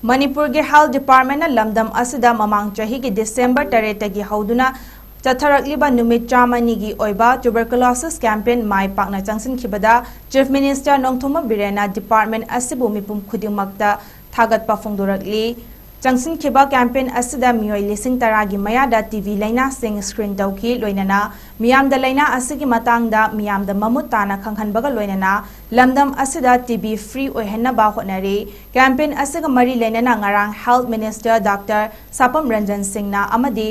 ꯃꯅꯤꯄꯨꯔꯒꯤ Health Department ꯅ ꯂꯝꯗꯝ ꯑꯁꯤꯗ ꯃꯃꯥꯡ ꯆꯍꯤꯒꯤ December ꯇꯔꯦꯠꯇꯒꯤ ꯍꯧꯗꯨꯅ ꯆꯠꯊꯔꯛꯂꯤꯕ ꯅꯨꯃꯤꯠ ꯆꯥꯝꯃꯅꯤꯒꯤ ꯑꯣꯏꯕ tuberculosis campaign ꯃꯥꯏ ꯄꯥꯛꯅ ꯆꯪꯁꯤꯟꯈꯤꯕꯗ Chief Minister ꯅꯣꯡꯊꯣꯝꯕꯝ ꯕꯤꯔꯦꯟꯅ department ꯑꯁꯤꯕꯨ ꯃꯤꯄꯨꯝ ꯈꯨꯗꯤꯡꯃꯛꯇ ꯊꯥꯒꯠꯄ ꯐꯣꯡꯗꯣꯔꯛꯂꯤ꯫ ꯆꯪꯁꯤꯟꯈꯤꯕ campaign ꯑꯁꯤꯗ ꯃꯤꯑꯣꯏ ꯂꯤꯁꯤꯡ ꯇꯔꯥꯒꯤ ꯃꯌꯥꯗ T B ꯂꯥꯏꯅꯥꯁꯤꯡ screen ꯇꯧꯈꯤ꯫ ꯂꯣꯏꯅꯅ ꯃꯤꯌꯥꯝꯗ ꯂꯥꯏꯅꯥ ꯑꯁꯤꯒꯤ ꯃꯇꯥꯡꯗ ꯃꯤꯌꯥꯝꯗ ꯃꯃꯨꯠ ꯇꯥꯅ ꯈꯪꯍꯟꯕꯒ ꯂꯣꯏꯅꯅ ꯂꯝꯗꯝ ꯑꯁꯤꯗ T B free ꯑꯣꯏꯍꯟꯅꯕ ꯍꯣꯠꯅꯔꯤ꯫ Campaign ꯑꯁꯤꯒ ꯃꯔꯤ ꯂꯩꯅꯅ ꯉꯔꯥꯡ Health Minister Doctor ꯁꯥꯄꯝ ꯔꯟꯖꯟ ꯁꯤꯡꯅ ꯑꯃꯗꯤ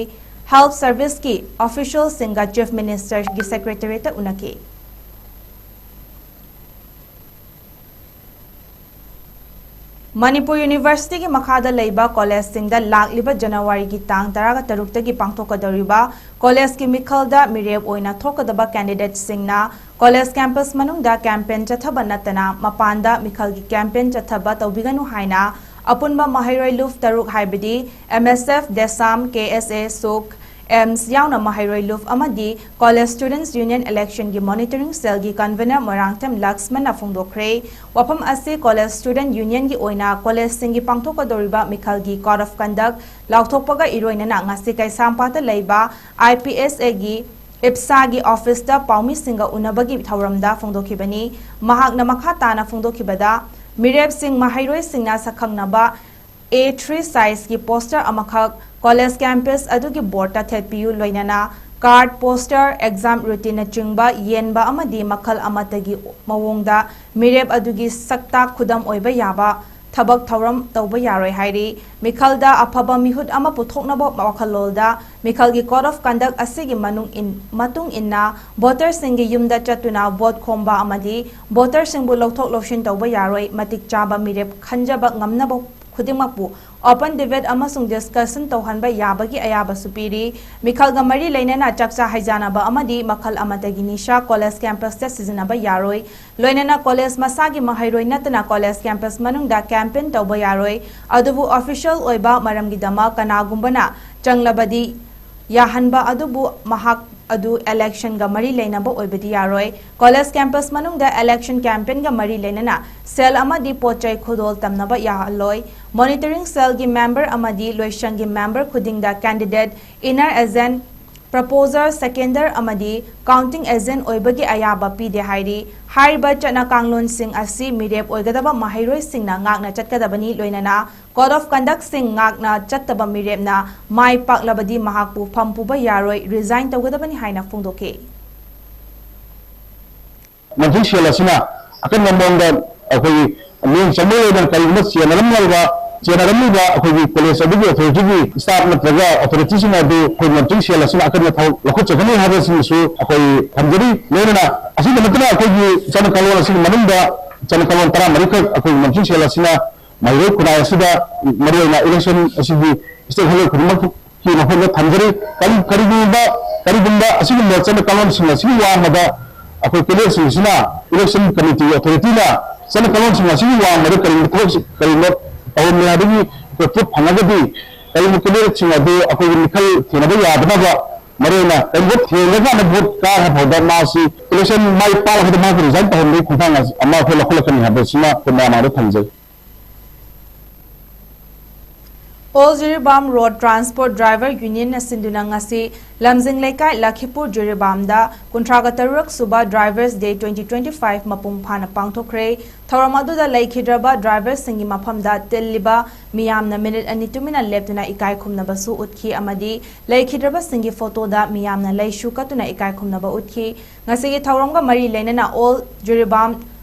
Health Service ꯀꯤ official ꯁꯤꯡꯒ Chief Minister ꯒꯤ Secretariat ꯇ ꯎꯅꯈꯤ꯫ ꯃꯅꯤꯄꯨꯔ University ꯒꯤ ꯃꯈꯥꯗ ꯂꯩꯕ college ꯁꯤꯡꯗ ꯂꯥꯛꯂꯤꯕ January ꯒꯤ ꯇꯥꯡ ꯇꯔꯥꯒ ꯇꯔꯨꯛꯇꯒꯤ ꯄꯥꯡꯊꯣꯛꯀꯗꯧꯔꯤꯕ college ꯀꯤ ꯃꯤꯈꯜꯗ ꯃꯤꯔꯦꯞ ꯑꯣꯏꯅ ꯊꯣꯛꯀꯗꯕ candidate ꯁꯤꯡꯅ college campus ꯃꯅꯨꯡꯗ campaign ꯆꯠꯊꯕ ꯅꯠꯇꯅ ꯃꯄꯥꯟꯗ ꯃꯤꯈꯜꯒꯤ campaign ꯆꯠꯊꯕ ꯇꯧꯕꯤꯒꯅꯨ ꯍꯥꯏꯅ ꯑꯄꯨꯟꯕ ꯃꯍꯩꯔꯣꯏ ꯂꯨꯞ ꯇꯔꯨꯛ ꯍꯥꯏꯕꯗꯤ M S F, DESAM, K S A, SoC, AIMS ꯌꯥꯎꯅ ꯃꯍꯩꯔꯣꯏ ꯂꯨꯞ ꯑꯃꯗꯤ College Students Union Election ꯒꯤ Monitoring Cell ꯒꯤ Convener ꯃꯣꯏꯔꯥꯡꯊꯦꯝ ꯂꯛꯁꯃꯟꯅ ꯐꯣꯡꯗꯣꯛꯈ꯭ꯔꯦ꯫ ꯋꯥꯐꯝ ꯑꯁꯤ College Student Union ꯒꯤ ꯑꯣꯏꯅ college ꯁꯤꯡꯒꯤ ꯄꯥꯡꯊꯣꯛꯀꯗꯧꯔꯤꯕ ꯃꯤꯈꯜꯒꯤ Code of Conduct ꯂꯥꯎꯊꯣꯛꯄꯒ ꯏꯔꯣꯏꯅꯅ ꯉꯁꯤ ꯀꯩꯁꯥꯝꯄꯥꯠꯇ ꯂꯩꯕ I P S A ꯒꯤ ꯏꯞꯁꯥꯒꯤ office ꯇ ꯄꯥꯎꯃꯤꯁꯤꯡꯒ ꯎꯅꯕꯒꯤ ꯊꯧꯔꯝꯗ ꯐꯣꯡꯗꯣꯛꯈꯤꯕꯅꯤ꯫ ꯃꯍꯥꯛꯅ ꯃꯈꯥ ꯇꯥꯅ ꯐꯣꯡꯗꯣꯛꯈꯤꯕꯗ, ꯃꯤꯔꯦꯞꯁꯤꯡ ꯃꯍꯩꯔꯣꯏꯁꯤꯡꯅ ꯁꯛꯈꯪꯅꯕ A three size ꯀꯤ poster ꯑꯃꯈꯛ college campus ꯑꯗꯨꯒꯤ board ꯇ ꯊꯦꯠꯄꯤꯌꯨ, ꯂꯣꯏꯅꯅ card, poster, exam routine ꯅꯆꯤꯡꯕ ꯌꯦꯟꯕ ꯑꯃꯗꯤ ꯃꯈꯜ ꯑꯃꯠꯇꯒꯤ ꯃꯑꯣꯡꯗ ꯃꯤꯔꯦꯞ ꯑꯗꯨꯒꯤ ꯁꯛꯇꯥꯛ ꯈꯨꯗꯝ ꯑꯣꯏꯕ ꯌꯥꯕ ꯊꯕꯛ ꯊꯧꯔꯝ ꯇꯧꯕ ꯌꯥꯔꯣꯏ ꯍꯥꯏꯔꯤ꯫ ꯃꯤꯈꯜꯗ ꯑꯐꯕ ꯃꯤꯍꯨꯠ ꯑꯃ ꯄꯨꯊꯣꯛꯅꯕ ꯋꯥꯈꯜꯂꯣꯜꯗ ꯃꯤꯈꯜꯒꯤ Code of Conduct ꯑꯁꯤꯒꯤ ꯃꯅꯨꯡ ꯏꯟ-, ꯃꯇꯨꯡ ꯏꯟꯅ voter ꯁꯤꯡꯒꯤ ꯌꯨꯝꯗ ꯆꯠꯇꯨꯅ vote ꯈꯣꯝꯕ ꯑꯃꯗꯤ voter ꯁꯤꯡꯕꯨ ꯂꯧꯊꯣꯛ ꯂꯧꯁꯤꯟ ꯇꯧꯕ ꯌꯥꯔꯣꯏ꯫ ꯃꯇꯤꯛ ꯆꯥꯕ ꯃꯤꯔꯦꯞ ꯈꯟꯖꯕ ꯉꯝꯅꯕ ꯈꯨꯗꯤꯡꯃꯛꯄꯨ open debate ꯑꯃꯁꯨꯡ discussion ꯇꯧꯍꯟꯕ ꯌꯥꯕꯒꯤ ꯑꯌꯥꯕꯁꯨ ꯄꯤꯔꯤ꯫ ꯃꯤꯈꯜꯒ ꯃꯔꯤ ꯂꯩꯅꯅ ꯆꯥꯛꯆꯥ ꯍꯩꯖꯥꯅꯕ ꯑꯃꯗꯤ ꯃꯈꯜ ꯑꯃꯠꯇꯒꯤ ꯅꯤꯁꯥ college campus ꯇ ꯁꯤꯖꯤꯟꯅꯕ ꯌꯥꯔꯣꯏ꯫ ꯂꯣꯏꯅꯅ college ꯃꯁꯥꯒꯤ ꯃꯍꯩꯔꯣꯏ ꯅꯠꯇꯅ college campus ꯃꯅꯨꯡꯗ campaign ꯇꯧꯕ ꯌꯥꯔꯣꯏ꯫ ꯑꯗꯨꯕꯨ official ꯑꯣꯏꯕ ꯃꯔꯝꯒꯤꯗꯃꯛ ꯀꯅꯥꯒꯨꯝꯕꯅ ꯆꯪꯂꯕꯗꯤ ꯌꯥꯍꯟꯕ, ꯑꯗꯨꯕꯨ ꯃꯍꯥꯛ ꯑꯗꯨ election ꯒ ꯃꯔꯤ ꯂꯩꯅꯕ ꯑꯣꯏꯕꯗꯤ ꯌꯥꯔꯣꯏ꯫ College campus ꯃꯅꯨꯡꯗ election campaign ꯒ ꯃꯔꯤ ꯂꯩꯅꯅ cell ꯑꯃꯗꯤ ꯄꯣꯠ ꯆꯩ ꯈꯨꯗꯣꯜ ꯇꯝꯅꯕ ꯌꯥꯍꯜꯂꯣꯏ꯫ Monitoring cell ꯒꯤ member ꯑꯃꯗꯤ ꯂꯣꯏꯁꯪꯒꯤ member ꯈꯨꯗꯤꯡꯗ candidate, inner agent, proposer, seconder ꯑꯃꯗꯤ counting agent ꯑꯣꯏꯕꯒꯤ ꯑꯌꯥꯕ ꯄꯤꯗꯦ ꯍꯥꯏꯔꯤ꯫ ꯍꯥꯏꯔꯤꯕ ꯆꯠꯅ ꯀꯥꯡꯂꯣꯟꯁꯤꯡ ꯑꯁꯤ ꯃꯤꯔꯦꯞ ꯑꯣꯏꯒꯗꯕ ꯃꯍꯩꯔꯣꯏꯁꯤꯡꯅ ꯉꯥꯛꯅ ꯆꯠꯀꯗꯕꯅꯤ, ꯂꯣꯏꯅꯅ Code of Conduct ꯁꯤꯡ ꯉꯥꯛꯅ ꯆꯠꯇꯕ ꯃꯤꯔꯦꯞꯅ ꯃꯥꯏ ꯄꯥꯛꯂꯕꯗꯤ ꯃꯍꯥꯛꯄꯨ ꯐꯝ ꯄꯨꯕ ꯌꯥꯔꯣꯏ, resign ꯇꯧꯒꯗꯕꯅꯤ ꯍꯥꯏꯅ ꯐꯣꯡꯗꯣꯛꯈꯤ꯫ Monitoring cell ꯑꯁꯤꯅ ꯑꯀꯟꯕ ꯃꯑꯣꯡꯗ ꯑꯩꯈꯣꯏꯒꯤ ꯃꯤꯠꯌꯦꯡ ꯆꯪꯕ ꯂꯩꯅ ꯀꯔꯤꯒꯨꯝꯕ ꯆꯦꯟꯅꯔꯝꯂꯕ, ꯆꯦꯟꯅꯔꯝꯂꯤꯕ ꯑꯩꯈꯣꯏꯒꯤ college ꯑꯗꯨꯒꯤ authority ꯒꯤ staff ꯅꯠꯇ꯭ꯔꯒ authority ꯁꯤꯡ ꯑꯗꯨ ꯑꯩꯈꯣꯏ monitoring cell ꯑꯁꯤꯅ ꯑꯀꯟꯕ ꯊꯕꯛ ꯂꯧꯈꯠꯆꯒꯅꯤ ꯍꯥꯏꯕꯁꯤꯡꯁꯨ ꯑꯩꯈꯣꯏ ꯊꯝꯖꯔꯤ꯫ ꯂꯣꯏꯅꯅ ꯑꯁꯤꯗ ꯅꯠꯇꯅ ꯑꯩꯈꯣꯏꯒꯤ ꯆꯠꯅ ꯀꯥꯡꯂꯣꯟ ꯑꯁꯤꯒꯤ ꯃꯅꯨꯡꯗ ꯆꯠꯅ ꯀꯥꯡꯂꯣꯟ ꯇꯔꯥꯃꯔꯤ ꯈꯛ ꯑꯩꯈꯣꯏꯒꯤ monitoring cell ꯑꯁꯤꯅ ꯃꯍꯩꯔꯣꯏ ꯈꯨꯟꯅꯥꯏ ꯑꯁꯤꯗ ꯃꯔꯨꯑꯣꯏꯅ election ꯑꯁꯤꯒꯤ stakeholder ꯈꯨꯗꯤꯡꯃꯛꯀꯤ ꯃꯐꯝꯗ ꯊꯝꯖꯔꯤ꯫ ꯀꯔꯤ-, ꯀꯔꯤꯒꯨꯝꯕ, ꯀꯔꯤꯒꯨꯝꯕ ꯑꯁꯤꯒꯨꯝꯕ ꯆꯠꯅ ꯀꯥꯡꯂꯣꯟꯁꯤꯡ ꯑꯁꯤꯒꯤ ꯋꯥꯡꯃꯗ ꯑꯩꯈꯣꯏ college ꯁꯤꯡꯁꯤꯅ election committee authority ꯅ ꯆꯠꯅ ꯀꯥꯡꯂꯣꯟꯁꯤꯡ ꯑꯁꯤꯒꯤ ꯋꯥꯡꯃꯗ ꯀꯔꯤꯒꯨꯝꯕ ꯊꯕꯛ, ꯀꯔꯤꯒꯨꯝꯕ ꯇꯧꯔꯝꯃꯦ ꯍꯥꯏꯕꯒꯤ ꯑꯩꯈꯣꯏ proof ꯐꯪꯉꯒꯗꯤ, ꯀꯔꯤꯒꯨꯝꯕ ꯀꯦꯟꯗꯤꯗꯦꯠꯁꯤꯡ ꯑꯗꯨ ꯑꯩꯈꯣꯏꯒꯤ ꯃꯤꯈꯜ ꯊꯦꯡꯅꯕ ꯌꯥꯗꯅꯕ, ꯃꯔꯨꯑꯣꯏꯅ ꯀꯔꯤꯒꯨꯝꯕ ꯊꯦꯡꯅ ꯀꯥꯟꯗ ꯚꯣꯠ ꯀꯥꯔ ꯐꯥꯎꯗ ꯃꯥꯁꯤ ꯏꯂꯦꯛꯁꯟ ꯃꯥꯏ ꯄꯥꯛꯂꯕꯗ ꯃꯥꯁꯤ ꯔꯤꯖꯥꯏꯟ ꯇꯧꯍꯟꯕꯒꯤ ꯈꯣꯡꯊꯥꯡ ꯑꯃ ꯑꯩꯈꯣꯏ ꯂꯧꯈꯠꯂꯛꯀꯅꯤ ꯍꯥꯏꯕꯁꯤꯃ ꯑꯩꯈꯣꯏ ꯃꯌꯥꯝ ꯃꯥꯡꯗ ꯊꯝꯖꯩ꯫ All Jiribam Road Transport Driver Union ꯅ ꯁꯤꯟꯗꯨꯅ ꯉꯁꯤ ꯂꯝꯖꯤꯡ ꯂꯩꯀꯥꯏ ꯂꯈꯤꯄꯨꯔ ꯖꯤꯔꯤꯕꯥꯝꯗ ꯀꯨꯟꯊ꯭ꯔꯥꯒ ꯇꯔꯨꯛ ꯁꯨꯕ Drivers Day twenty twenty five ꯃꯄꯨꯡ ꯐꯥꯅ ꯄꯥꯡꯊꯣꯛꯈ꯭ꯔꯦ꯫ ꯊꯧꯔꯝ ꯑꯗꯨꯗ ꯂꯩꯈꯤꯗ꯭ꯔꯕ ꯗ꯭ꯔꯥꯏꯚꯔꯁꯤꯡꯒꯤ ꯃꯐꯝꯗ ꯇꯤꯜꯂꯤꯕ ꯃꯤꯌꯥꯝꯅ ꯃꯤꯅꯤꯠ ꯑꯅꯤ ꯇꯨꯃꯤꯟꯅ ꯂꯦꯞꯇꯨꯅ ꯏꯀꯥꯏ ꯈꯨꯝꯅꯕꯁꯨ ꯎꯠꯈꯤ ꯑꯃꯗꯤ ꯂꯩꯈꯤꯗ꯭ꯔꯕꯁꯤꯡꯒꯤ ꯐꯣꯇꯣꯗ ꯃꯤꯌꯥꯝꯅ ꯂꯩꯁꯨ ꯀꯠꯇꯨꯅ ꯏꯀꯥꯏ ꯈꯨꯝꯅꯕ ꯎꯠꯈꯤ꯫ ꯉꯁꯤꯒꯤ ꯊꯧꯔꯝꯒ ꯃꯔꯤ ꯂꯩꯅꯅ All Jiribam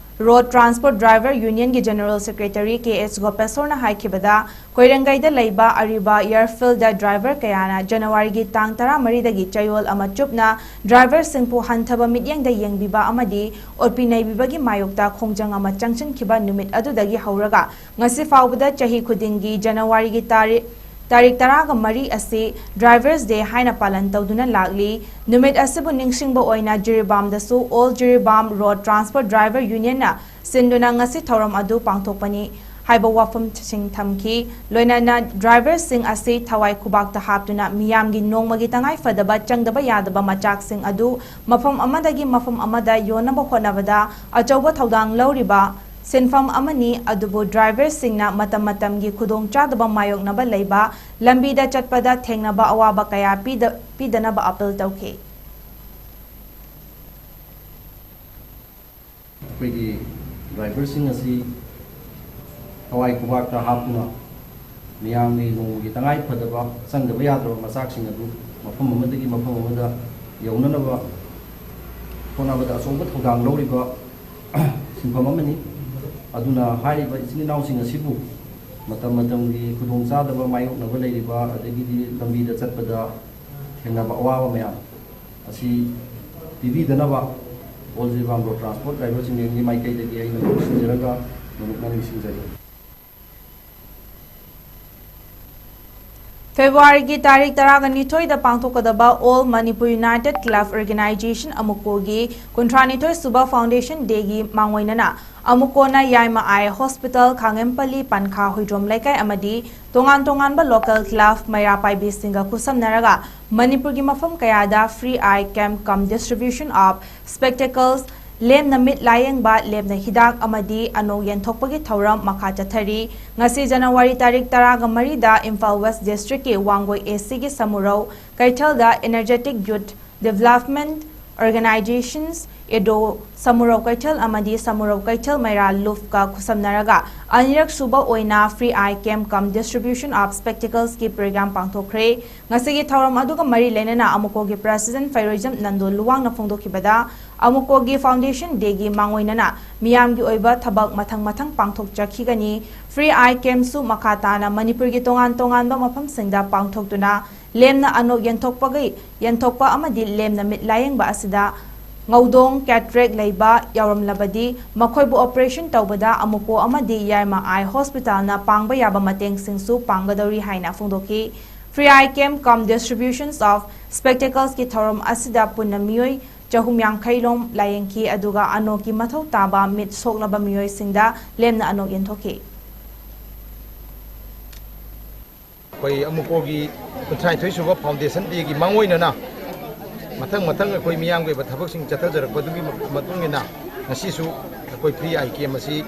Road Transport Driver Union ꯒꯤ General Secretary K H ꯒꯣꯄꯦꯁꯣꯔꯅ ꯍꯥꯏꯈꯤꯕꯗ, ꯀꯣꯏꯔꯦꯡꯒꯩꯗ ꯂꯩꯕ ꯑꯔꯤꯕ ꯌꯔꯐꯤꯜꯗ ꯗ꯭ꯔꯥꯏꯚꯔ ꯀꯌꯥꯅ ꯖꯅꯋꯥꯔꯤꯒꯤ ꯇꯥꯡ ꯇꯔꯥꯃꯔꯤꯗꯒꯤ ꯆꯌꯣꯜ ꯑꯃ ꯆꯨꯞꯅ ꯗ꯭ꯔꯥꯏꯚꯔꯁꯤꯡꯕꯨ ꯍꯟꯊꯕ ꯃꯤꯠꯌꯦꯡꯗ ꯌꯦꯡꯕꯤꯕ ꯑꯃꯗꯤ ꯑꯣꯠꯄꯤ ꯅꯩꯕꯤꯕꯒꯤ ꯃꯥꯌꯣꯛꯇ ꯈꯣꯡꯖꯪ ꯑꯃ ꯆꯪꯁꯤꯟꯈꯤꯕ ꯅꯨꯃꯤꯠ ꯑꯗꯨꯗꯒꯤ ꯍꯧꯔꯒ ꯉꯁꯤ ꯐꯥꯎꯕꯗ ꯆꯍꯤ ꯈꯨꯗꯤꯡꯒꯤ ꯖꯅꯋꯥꯔꯤꯒꯤ ꯇꯥꯔꯤꯛ, ꯇꯥꯔꯤꯛ ꯇꯔꯥꯒ ꯃꯔꯤ ꯑꯁꯤ Drivers Day ꯍꯥꯏꯅ ꯄꯥꯂꯟ ꯇꯧꯗꯨꯅ ꯂꯥꯛꯂꯤ꯫ ꯅꯨꯃꯤꯠ ꯑꯁꯤꯕꯨ ꯅꯤꯡꯁꯤꯡꯕ ꯑꯣꯏꯅ ꯖꯤꯔꯤꯕꯥꯝꯗꯁꯨ All Jiribam Road Transport Driver Union ꯅ ꯁꯤꯟꯗꯨꯅ ꯉꯁꯤ ꯊꯧꯔꯝ ꯑꯗꯨ ꯄꯥꯡꯊꯣꯛꯄꯅꯤ ꯍꯥꯏꯕ ꯋꯥꯐꯝꯁꯤꯡ ꯊꯝꯈꯤ꯫ ꯂꯣꯏꯅꯅ ꯗ꯭ꯔꯥꯏꯚꯔꯁꯤꯡ ꯑꯁꯤ ꯊꯋꯥꯏ ꯈꯨꯕꯥꯛꯇ ꯍꯥꯞꯇꯨꯅ ꯃꯤꯌꯥꯝꯒꯤ ꯅꯣꯡꯃꯒꯤ ꯇꯉꯥꯏ ꯐꯗꯕ ꯆꯪꯗꯕ ꯌꯥꯗꯕ ꯃꯆꯥꯛꯁꯤꯡ ꯑꯗꯨ ꯃꯐꯝ ꯑꯃꯗꯒꯤ ꯃꯐꯝ ꯑꯃꯗ ꯌꯣꯟꯅꯕ ꯍꯣꯠꯅꯕꯗ ꯑꯆꯧꯕ ꯊꯧꯗꯥꯡ ꯂꯧꯔꯤꯕ ꯁꯤꯟꯐꯝ ꯑꯃꯅꯤ, ꯑꯗꯨꯕꯨ ꯗ꯭ꯔꯥꯏꯚꯔꯁꯤꯡꯅ ꯃꯇꯝ ꯃꯇꯝꯒꯤ ꯈꯨꯗꯣꯡꯆꯥꯗꯕ ꯃꯥꯌꯣꯛꯅꯕ ꯂꯩꯕ ꯂꯝꯕꯤꯗ ꯆꯠꯄꯗ ꯊꯦꯡꯅꯕ ꯑꯋꯥꯕ ꯀꯌꯥ ꯄꯤꯗ-, ꯄꯤꯗꯅꯕ ꯑꯥꯄꯤꯜ ꯇꯧꯈꯤ꯫ ꯑꯩꯈꯣꯏꯒꯤ ꯗ꯭ꯔꯥꯏꯚꯔꯁꯤꯡ ꯑꯁꯤ ꯊꯋꯥꯏ ꯈꯨꯕꯥꯛꯇ ꯍꯥꯞꯇꯨꯅ ꯃꯤꯌꯥꯝꯒꯤ ꯅꯣꯡꯃꯒꯤ ꯇꯉꯥꯏ ꯐꯗꯕ ꯆꯪꯗꯕ ꯌꯥꯗ꯭ꯔꯕ ꯃꯆꯥꯛꯁꯤꯡ ꯑꯗꯨ ꯃꯐꯝ ꯑꯃꯗꯒꯤ ꯃꯐꯝ ꯑꯃꯗ ꯌꯧꯅꯅꯕ ꯍꯣꯠꯅꯕꯗ ꯑꯆꯧꯕ ꯊꯧꯗꯥꯡ ꯂꯧꯔꯤꯕ ꯁꯤꯟꯐꯝ ꯑꯃꯅꯤ꯫ ꯑꯗꯨꯅ ꯍꯥꯏꯔꯤꯕ ꯏꯆꯤꯟ ꯏꯅꯥꯎꯁꯤꯡ ꯑꯁꯤꯕꯨ ꯃꯇꯝ ꯃꯇꯝꯒꯤ ꯈꯨꯗꯣꯡꯆꯥꯗꯕ ꯃꯥꯌꯣꯛꯅꯕ ꯂꯩꯔꯤꯕ, ꯑꯗꯒꯤꯗꯤ ꯂꯝꯕꯤꯗ ꯆꯠꯄꯗ ꯊꯦꯡꯅꯕ ꯑꯋꯥꯕ ꯃꯌꯥꯝ ꯑꯁꯤ ꯄꯤꯕꯤꯗꯅꯕ All Jiribam Road Transport Drivers Union ꯒꯤ ꯃꯥꯏꯀꯩꯗꯒꯤ ꯑꯩꯅ ꯈꯨꯔꯨꯝꯖꯔꯒ ꯃꯔꯨꯞꯅ ꯅꯤꯡꯁꯤꯡꯖꯔꯤ꯫ ꯐꯦꯕ꯭ꯔꯨꯋꯥꯔꯤꯒꯤ ꯇꯥꯔꯤꯛ ꯇꯔꯥꯒ ꯅꯤꯊꯣꯏꯗ ꯄꯥꯡꯊꯣꯛꯀꯗꯕ All Manipur United Club Organization, ꯑꯃꯨꯀꯣꯒꯤ ꯀꯨꯟꯊ꯭ꯔꯥꯅꯤꯊꯣꯏ ꯁꯨꯕ Foundation Dayꯒꯤ ꯃꯥꯡꯑꯣꯏꯅꯅ ꯑꯃꯨꯀꯣꯅ ꯌꯥꯏꯃ Eye Hospital, ꯈꯥꯉꯦꯝꯄꯜꯂꯤ, ꯄꯟꯈꯥ, ꯍꯨꯏꯗ꯭ꯔꯣꯝ ꯂꯩꯀꯥꯏ ꯑꯃꯗꯤ ꯇꯣꯉꯥꯟ ꯇꯣꯉꯥꯟꯕ local club ꯃꯩꯔꯥ ꯄꯥꯏꯕꯤꯁꯤꯡꯒ ꯈꯨꯠꯁꯝꯅꯔꯒ ꯃꯅꯤꯄꯨꯔꯒꯤ ꯃꯐꯝ ꯀꯌꯥꯗ free eye camp cum distribution of spectacles, ꯂꯦꯝꯅ ꯃꯤꯠ ꯂꯥꯌꯦꯡꯕ, ꯂꯦꯝꯅ ꯍꯤꯗꯥꯛ ꯑꯃꯗꯤ ꯑꯅꯣꯛ ꯌꯦꯟꯊꯣꯛꯄꯒꯤ ꯊꯧꯔꯝ ꯃꯈꯥ ꯆꯠꯊꯔꯤ꯫ ꯉꯁꯤ ꯖꯅꯋꯥꯔꯤ ꯇꯥꯔꯤꯛ ꯇꯔꯥꯒ ꯃꯔꯤꯗ ꯏꯝꯐꯥꯜ West Districtꯀꯤ ꯋꯥꯡꯒꯣꯏ ACꯒꯤ ꯁꯃꯨꯔꯧ ꯀꯩꯊꯦꯜꯗ Energetic Youth Development Organizations, EDO, Samurou ꯀꯩꯊꯦꯜ ꯑꯃꯗꯤ ꯁꯃꯨꯔꯧ ꯀꯩꯊꯦꯜ ꯃꯩꯔꯥ ꯂꯨꯞꯀ ꯈꯨꯠꯁꯝꯅꯔꯒ ꯑꯅꯤꯔꯛ ꯁꯨꯕ ꯑꯣꯏꯅ free eye camp cum distribution of spectaclesꯀꯤ program ꯄꯥꯡꯊꯣꯛꯈ꯭ꯔꯦ꯫ ꯉꯁꯤꯒꯤ ꯊꯧꯔꯝ ꯑꯗꯨꯒ ꯃꯔꯤ ꯂꯩꯅꯅ ꯑꯃꯨꯀꯣꯒꯤ President ꯐꯩꯔꯣꯏꯖꯝ ꯅꯟꯗꯣ ꯂꯨꯋꯥꯡꯅ ꯐꯣꯡꯗꯣꯛꯈꯤꯕꯗ, ꯑꯃꯨꯀꯣꯒꯤ Foundation Dayꯒꯤ ꯃꯥꯡꯑꯣꯏꯅꯅ ꯃꯤꯌꯥꯝꯒꯤ ꯑꯣꯏꯕ ꯊꯕꯛ ꯃꯊꯪ ꯃꯊꯪ ꯄꯥꯡꯊꯣꯛꯆꯈꯤꯒꯅꯤ꯫ Free eye campꯁꯨ ꯃꯈꯥ ꯇꯥꯅ ꯃꯅꯤꯄꯨꯔꯒꯤ ꯇꯣꯉꯥꯟ ꯇꯣꯉꯥꯟꯕ ꯃꯐꯝꯁꯤꯡꯗ ꯄꯥꯡꯊꯣꯛꯇꯨꯅ ꯂꯦꯝꯅ ꯑꯅꯣꯛ ꯌꯦꯟꯊꯣꯛꯄꯒꯤ, ꯌꯦꯟꯊꯣꯛꯄ ꯑꯃꯗꯤ ꯂꯦꯝꯅ ꯃꯤꯠ ꯂꯥꯌꯦꯡꯕ ꯑꯁꯤꯗ ꯉꯧꯗꯣꯡ, cataract, ꯂꯩꯕ ꯌꯥꯎꯔꯝꯂꯕꯗꯤ ꯃꯈꯣꯏꯕꯨ operation ꯇꯧꯕꯗ ꯑꯃꯨꯀꯣ ꯑꯃꯗꯤ ꯌꯥꯏꯃ Eye Hospitalꯅ ꯄꯥꯡꯕ ꯌꯥꯕ ꯃꯇꯦꯡꯁꯤꯡꯁꯨ ꯄꯥꯡꯒꯗꯧꯔꯤ ꯍꯥꯏꯅ ꯐꯣꯡꯗꯣꯛꯈꯤ꯫ Free eye camp cum distributions of spectaclesꯀꯤ ꯊꯧꯔꯝ ꯑꯁꯤꯗ ꯄꯨꯟꯅ ꯃꯤꯑꯣꯏ ꯆꯍꯨꯝ ꯌꯥꯡꯈꯩ ꯂꯣꯝ ꯂꯥꯌꯦꯡꯈꯤ, ꯑꯗꯨꯒ ꯑꯅꯣꯛꯀꯤ ꯃꯊꯧ ꯇꯥꯕ ꯃꯤꯠ ꯁꯣꯛꯂꯕ ꯃꯤꯑꯣꯏꯁꯤꯡꯗ ꯂꯦꯝꯅ ꯑꯅꯣꯛ ꯌꯦꯟꯊꯣꯛꯈꯤ꯫ ꯑꯩꯈꯣꯏ ꯑꯃꯨꯀꯣꯒꯤ ꯀꯨꯟꯊ꯭ꯔꯥꯅꯤꯊꯣꯏ ꯁꯨꯕ Foundation Dayꯒꯤ ꯃꯥꯡꯑꯣꯏꯅꯅ ꯃꯊꯪ ꯃꯊꯪ ꯑꯩꯈꯣꯏ ꯃꯤꯌꯥꯝꯒꯤ ꯑꯣꯏꯕ ꯊꯕꯛꯁꯤꯡ ꯆꯠꯊꯖꯔꯛꯄꯗꯨꯒꯤ ꯃꯇꯨꯡ ꯏꯟꯅ ꯉꯁꯤꯁꯨ ꯑꯩꯈꯣꯏ free eye camp ꯑꯁꯤ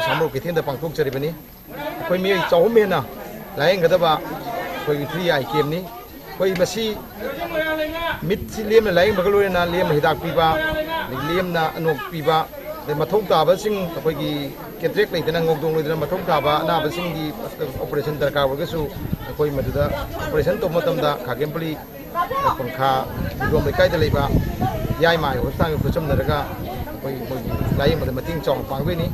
ꯁꯥꯃꯔꯣꯛ ꯀꯩꯊꯦꯜꯗ ꯄꯥꯡꯊꯣꯛꯆꯔꯤꯕꯅꯤ꯫ ꯑꯩꯈꯣꯏ ꯃꯤꯑꯣꯏ ꯆꯍꯨꯝ ꯍꯦꯟꯅ ꯂꯥꯌꯦꯡꯒꯗꯕ ꯑꯩꯈꯣꯏꯒꯤ free eye campꯅꯤ꯫ ꯑꯩꯈꯣꯏ ꯃꯁꯤ ꯃꯤꯠꯁꯤ ꯂꯦꯝꯅ ꯂꯥꯌꯦꯡꯕꯒ ꯂꯣꯏꯅꯅ ꯂꯦꯝꯅ ꯍꯤꯗꯥꯛ ꯄꯤꯕ, ꯑꯗꯒꯤ ꯂꯦꯝꯅ ꯑꯅꯣꯛ ꯄꯤꯕ, ꯑꯗꯩ ꯃꯊꯧ ꯇꯥꯕꯁꯤꯡ ꯑꯩꯈꯣꯏꯒꯤ cataract ꯂꯩꯗꯅ ꯉꯧꯗꯣꯡ ꯂꯩꯗꯅ ꯃꯊꯧ ꯇꯥꯕ ꯑꯅꯥꯕꯁꯤꯡꯒꯤ operation ꯗꯔꯀꯥꯔ ꯑꯣꯏꯔꯒꯁꯨ ꯑꯩꯈꯣꯏ ꯃꯗꯨꯗ operation ꯇꯧꯕ ꯃꯇꯝꯗ ꯈꯥꯒꯦꯝꯄꯜꯂꯤ ꯄꯟꯈꯥ ꯍꯨꯏꯗ꯭ꯔꯣꯝ ꯂꯩꯀꯥꯏꯗ ꯂꯩꯕ ꯌꯥꯏꯃ Eye Hospitalꯒ ꯈꯨꯠꯁꯝꯅꯔꯒ ꯑꯩꯈꯣꯏ ꯃꯣꯏꯒꯤ ꯂꯥꯌꯦꯡꯕꯗ ꯃꯇꯦꯡ ꯆꯥꯎꯅ ꯄꯥꯡꯗꯣꯏꯅꯤ꯫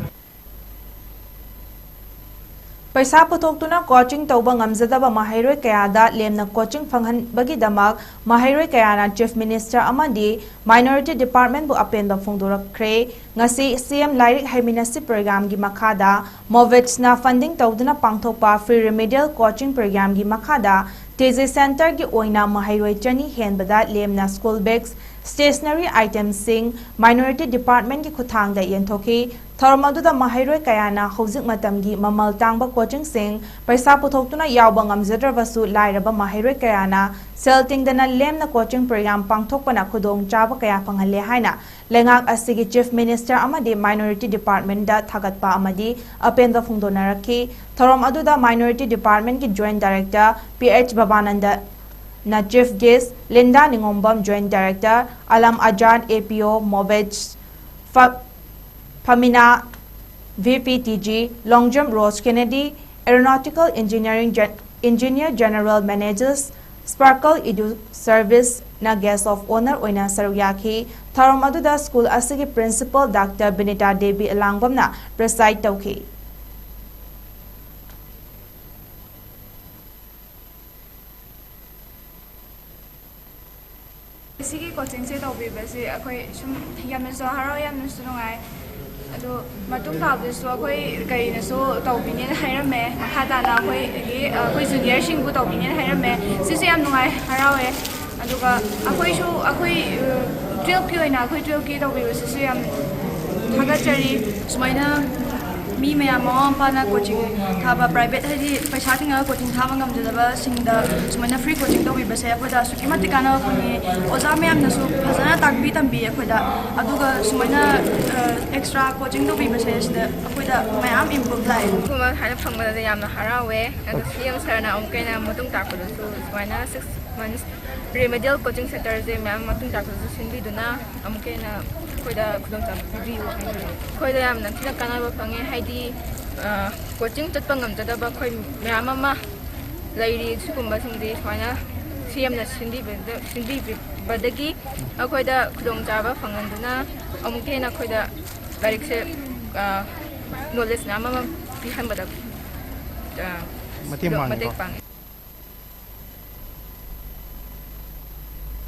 ꯄꯩꯁꯥ ꯄꯨꯊꯣꯛꯇꯨꯅ ꯀꯣꯆꯤꯡ ꯇꯧꯕ ꯉꯝꯖꯗꯕ ꯃꯍꯩꯔꯣꯏ ꯀꯌꯥꯗ ꯂꯦꯝꯅ ꯀꯣꯆꯤꯡ ꯐꯪꯍꯟꯕꯒꯤꯗꯃꯛ ꯃꯍꯩꯔꯣꯏ ꯀꯌꯥꯅ ꯆꯤꯐ ꯃꯤꯅꯤꯁꯇꯔ ꯑꯃꯗꯤ ꯃꯥꯏꯅꯣꯔꯤꯇꯤ ꯗꯤꯄꯥꯔꯠꯃꯦꯟꯕꯨ ꯑꯄꯦꯟꯕ ꯐꯣꯡꯗꯣꯔꯛꯈ꯭ꯔꯦ꯫ ꯉꯁꯤ ꯁꯤ ꯑꯦꯝ ꯂꯥꯏꯔꯤꯛ ꯍꯩꯃꯤꯟꯅꯁꯤ ꯄ꯭ꯔꯣꯒ꯭ꯔꯥꯝꯒꯤ ꯃꯈꯥꯗ ꯃꯣꯚꯤꯠꯁꯅ ꯐꯟꯗꯤꯡ ꯇꯧꯗꯨꯅ ꯄꯥꯡꯊꯣꯛꯄ ꯐ꯭ꯔꯤ ꯔꯤꯃꯤꯗꯤꯌꯦꯜ ꯀꯣꯆꯤꯡ ꯄ꯭ꯔꯣꯒ꯭ꯔꯥꯝꯒꯤ ꯃꯈꯥꯗ ꯇꯤ ꯖꯤ ꯁꯦꯟꯇꯔꯒꯤ ꯑꯣꯏꯅ ꯃꯍꯩꯔꯣꯏ ꯆꯅꯤ ꯍꯦꯟꯕꯗ ꯂꯦꯝꯅ ꯁ꯭ꯀꯨꯜ ꯕꯦꯒ, ꯁ꯭ꯇꯦꯁꯅꯔꯤ ꯑꯥꯏꯇꯦꯝꯁꯤꯡ ꯃꯥꯏꯅꯣꯔꯤꯇꯤ ꯗꯤꯄꯥꯔꯠꯃꯦꯟꯒꯤ ꯈꯨꯠꯊꯥꯡꯗ ꯌꯦꯟꯊꯣꯛꯈꯤ꯫ ꯊꯧꯔꯝ ꯑꯗꯨꯗ ꯃꯍꯩꯔꯣꯏ ꯀꯌꯥꯅ ꯍꯧꯖꯤꯛ ꯃꯇꯝꯒꯤ ꯃꯃꯜ ꯇꯥꯡꯕ ꯀꯣꯆꯤꯡꯁꯤꯡ ꯄꯩꯁꯥ ꯄꯨꯊꯣꯛꯇꯨꯅ ꯌꯥꯎꯕ ꯉꯝꯖꯗ꯭ꯔꯕꯁꯨ ꯂꯥꯏꯔꯕ ꯃꯍꯩꯔꯣꯏ ꯀꯌꯥꯅ ꯁꯦꯜ ꯇꯤꯡꯗꯅ ꯂꯦꯝꯅ ꯀꯣꯆꯤꯡ ꯄ꯭ꯔꯣꯒ꯭ꯔꯥꯝ ꯄꯥꯡꯊꯣꯛꯄꯅ ꯈꯨꯗꯣꯡꯆꯥꯕ ꯀꯌꯥ ꯐꯪꯍꯜꯂꯦ ꯍꯥꯏꯅ ꯂꯩꯉꯥꯛ ꯑꯁꯤꯒꯤ ꯆꯤꯐ ꯃꯤꯅꯤꯁꯇꯔ ꯑꯃꯗꯤ ꯃꯥꯏꯅꯣꯔꯤꯇꯤ ꯗꯤꯄꯥꯔꯠꯃꯦꯟꯗ ꯊꯥꯒꯠꯄ ꯑꯃꯗꯤ ꯑꯄꯦꯟꯕ ꯐꯣꯡꯗꯣꯛꯅꯔꯛꯈꯤ꯫ ꯊꯧꯔꯝ ꯑꯗꯨꯗ ꯃꯥꯏꯅꯣꯔꯤꯇꯤ ꯗꯤꯄꯥꯔꯠꯃꯦꯟꯒꯤ ꯖꯣꯏꯟꯠ ꯗꯥꯏꯔꯦꯛꯇꯔ ꯄꯤ ꯑꯩꯆ ꯕꯕꯥꯅꯟꯗꯅ chief guest, Linda Ningombam joint director, Alam Azad A P O, ꯃꯣꯕꯦꯖ ꯐ-, ꯐꯃꯤꯅꯥ V P T G, Longjam Ross Kennedy, aeronautical engineering ꯖꯦ-, ꯏꯟꯖꯤꯅꯤꯌꯔ ꯖꯦꯅꯔꯦꯜ ꯃꯦꯅꯦꯖꯔ, ꯁ꯭ꯄꯥꯔꯀꯜ ꯏꯗꯨ ꯁꯔꯚꯤꯁꯅ ꯒꯦꯁ ꯑꯣꯐ ꯑꯣꯅꯔ ꯑꯣꯏꯅ ꯁꯔꯨꯛ ꯌꯥꯈꯤ꯫ ꯊꯧꯔꯝ ꯑꯗꯨꯗ ꯁ꯭ꯀꯨꯜ ꯑꯁꯤꯒꯤ ꯄ꯭ꯔꯤꯟꯁꯤꯄꯜ ꯗꯥꯛꯇꯔ ꯕꯤꯅꯤꯇꯥ ꯗꯦꯕꯤ ꯑꯂꯥꯡꯕꯝꯅ ꯄ꯭ꯔꯤꯁꯥꯏꯗ ꯇꯧꯈꯤ꯫ ꯁꯤꯒꯤ ꯀꯣꯆꯤꯡꯁꯦ ꯇꯧꯕꯤꯕꯁꯦ ꯑꯩꯈꯣꯏ ꯁꯨꯝ ꯌꯥꯝꯅꯁꯨ ꯍꯔꯥꯎ, ꯌꯥꯝꯅꯁꯨ ꯅꯨꯡꯉꯥꯏ꯫ ꯑꯗꯣ ꯃꯇꯨꯡ ꯇꯥꯕꯗꯁꯨ ꯑꯩꯈꯣꯏ ꯀꯔꯤꯅꯁꯨ ꯇꯧꯕꯤꯅꯦꯅ ꯍꯥꯏꯔꯝꯃꯦ, ꯃꯈꯥ ꯇꯥꯅ ꯑꯩꯈꯣꯏꯒꯤ, ꯑꯩꯈꯣꯏ ꯖꯨꯅꯤꯌꯔꯁꯤꯡꯕꯨ ꯇꯧꯕꯤꯅꯦꯅ ꯍꯥꯏꯔꯝꯃꯦ꯫ ꯁꯤꯁꯨ ꯌꯥꯝ ꯅꯨꯡꯉꯥꯏ, ꯍꯔꯥꯎꯋꯦ꯫ ꯑꯗꯨꯒ ꯑꯩꯈꯣꯏꯁꯨ, ꯑꯩꯈꯣꯏ, ꯑ, ꯇꯨꯌꯦꯜꯐꯀꯤ ꯑꯣꯏꯅ ꯑꯩꯈꯣꯏ ꯇꯨꯌꯦꯜꯐꯀꯤ ꯇꯧꯕꯤꯕꯁꯤꯁꯨ ꯌꯥꯝ ꯊꯥꯒꯠꯆꯔꯤ꯫ ꯁꯨꯃꯥꯏꯅ ꯃꯤ ꯃꯌꯥꯝ, ꯃꯃꯥ ꯃꯄꯥꯅ ꯀꯣꯆꯤꯡ ꯊꯥꯕ, ꯄ꯭ꯔꯥꯏꯚꯦꯠ, ꯍꯥꯏꯗꯤ ꯄꯩꯁꯥ ꯇꯤꯡꯉꯒ ꯀꯣꯆꯤꯡ ꯊꯥꯕ ꯉꯝꯖꯗꯕꯁꯤꯡꯗ ꯁꯨꯃꯥꯏꯅ ꯐ꯭ꯔꯤ ꯀꯣꯆꯤꯡ ꯇꯧꯕꯤꯕꯁꯦ ꯑꯩꯈꯣꯏꯗ ꯑꯁꯨꯛꯀꯤ ꯃꯇꯤꯛ ꯀꯥꯟꯅꯕ ꯐꯪꯉꯦ꯫ ꯑꯣꯖꯥ ꯃꯌꯥꯝꯅꯁꯨ ꯐꯖꯅ ꯇꯥꯛꯄꯤ ꯇꯝꯕꯤ ꯑꯩꯈꯣꯏꯗ꯫ ꯑꯗꯨꯒ ꯁꯨꯃꯥꯏꯅ, ꯑ, ꯑꯦꯛꯁꯇ꯭ꯔꯥ ꯀꯣꯆꯤꯡ ꯇꯧꯕꯤꯕꯁꯦ ꯁꯤꯗ ꯑꯩꯈꯣꯏꯗ ꯃꯌꯥꯝ ꯏꯝꯄ꯭ꯔꯨꯞ ꯂꯥꯛꯑꯦ꯫ ꯁꯤꯒꯨꯝꯕ ꯁꯨꯃꯥꯏꯅ ꯐꯪꯕꯗ ꯌꯥꯝꯅ ꯍꯔꯥꯎꯋꯦ꯫ ꯑꯗꯣ ꯁꯤ ꯑꯦꯝ ꯁꯔꯅ ꯑꯃꯨꯛꯀ ꯍꯦꯟꯅ ꯃꯇꯨꯡ ꯇꯥꯔꯛꯄꯗꯁꯨ ꯁꯨꯃꯥꯏꯅ ꯁꯤꯛꯁ ꯃꯟꯁ ꯔꯤꯃꯦꯗꯤꯌꯦꯜ ꯀꯣꯆꯤꯡ ꯁꯦꯟꯇꯔꯁꯦ ꯃꯌꯥꯝ ꯃꯇꯨꯡ ꯇꯥꯔꯛꯄꯗꯁꯨ ꯁꯤꯟꯕꯤꯗꯨꯅ ꯑꯃꯨꯛꯀ ꯍꯦꯟꯅ ꯑꯩꯈꯣꯏꯗ ꯈꯨꯗꯣꯡꯆꯥꯕ ꯄꯤꯕꯤꯌꯨ ꯍꯥꯏꯅ ꯑꯩꯈꯣꯏꯗ ꯌꯥꯝꯅ ꯊꯤꯅ ꯀꯥꯟꯅꯕ ꯐꯪꯉꯦ꯫ ꯍꯥꯏꯗꯤ, ꯑ, ꯀꯣꯆꯤꯡ ꯆꯠꯄ ꯉꯝꯖꯗꯕ ꯑꯩꯈꯣꯏ ꯃꯌꯥꯝ ꯑꯃ ꯂꯩꯔꯤ꯫ ꯁꯤꯒꯨꯝꯕꯁꯤꯡꯗꯤ ꯁꯨꯃꯥꯏꯅ ꯁꯤ ꯑꯦꯝꯅ ꯁꯤꯟꯕꯤꯕꯗ-, ꯁꯤꯟꯕꯤꯕꯗꯒꯤ ꯑꯩꯈꯣꯏꯗ ꯈꯨꯗꯣꯡꯆꯥꯕ ꯐꯪꯍꯟꯗꯨꯅ ꯑꯃꯨꯛꯀ ꯍꯦꯟꯅ ꯑꯩꯈꯣꯏꯗ ꯂꯥꯏꯔꯤꯛꯁꯦ, ꯑ, ꯅꯣꯂꯦꯖ ꯃꯌꯥꯝ ꯑꯃ ꯄꯤꯍꯟꯕꯗ ꯃꯇꯦꯡ ꯄꯥꯡꯉꯤ꯫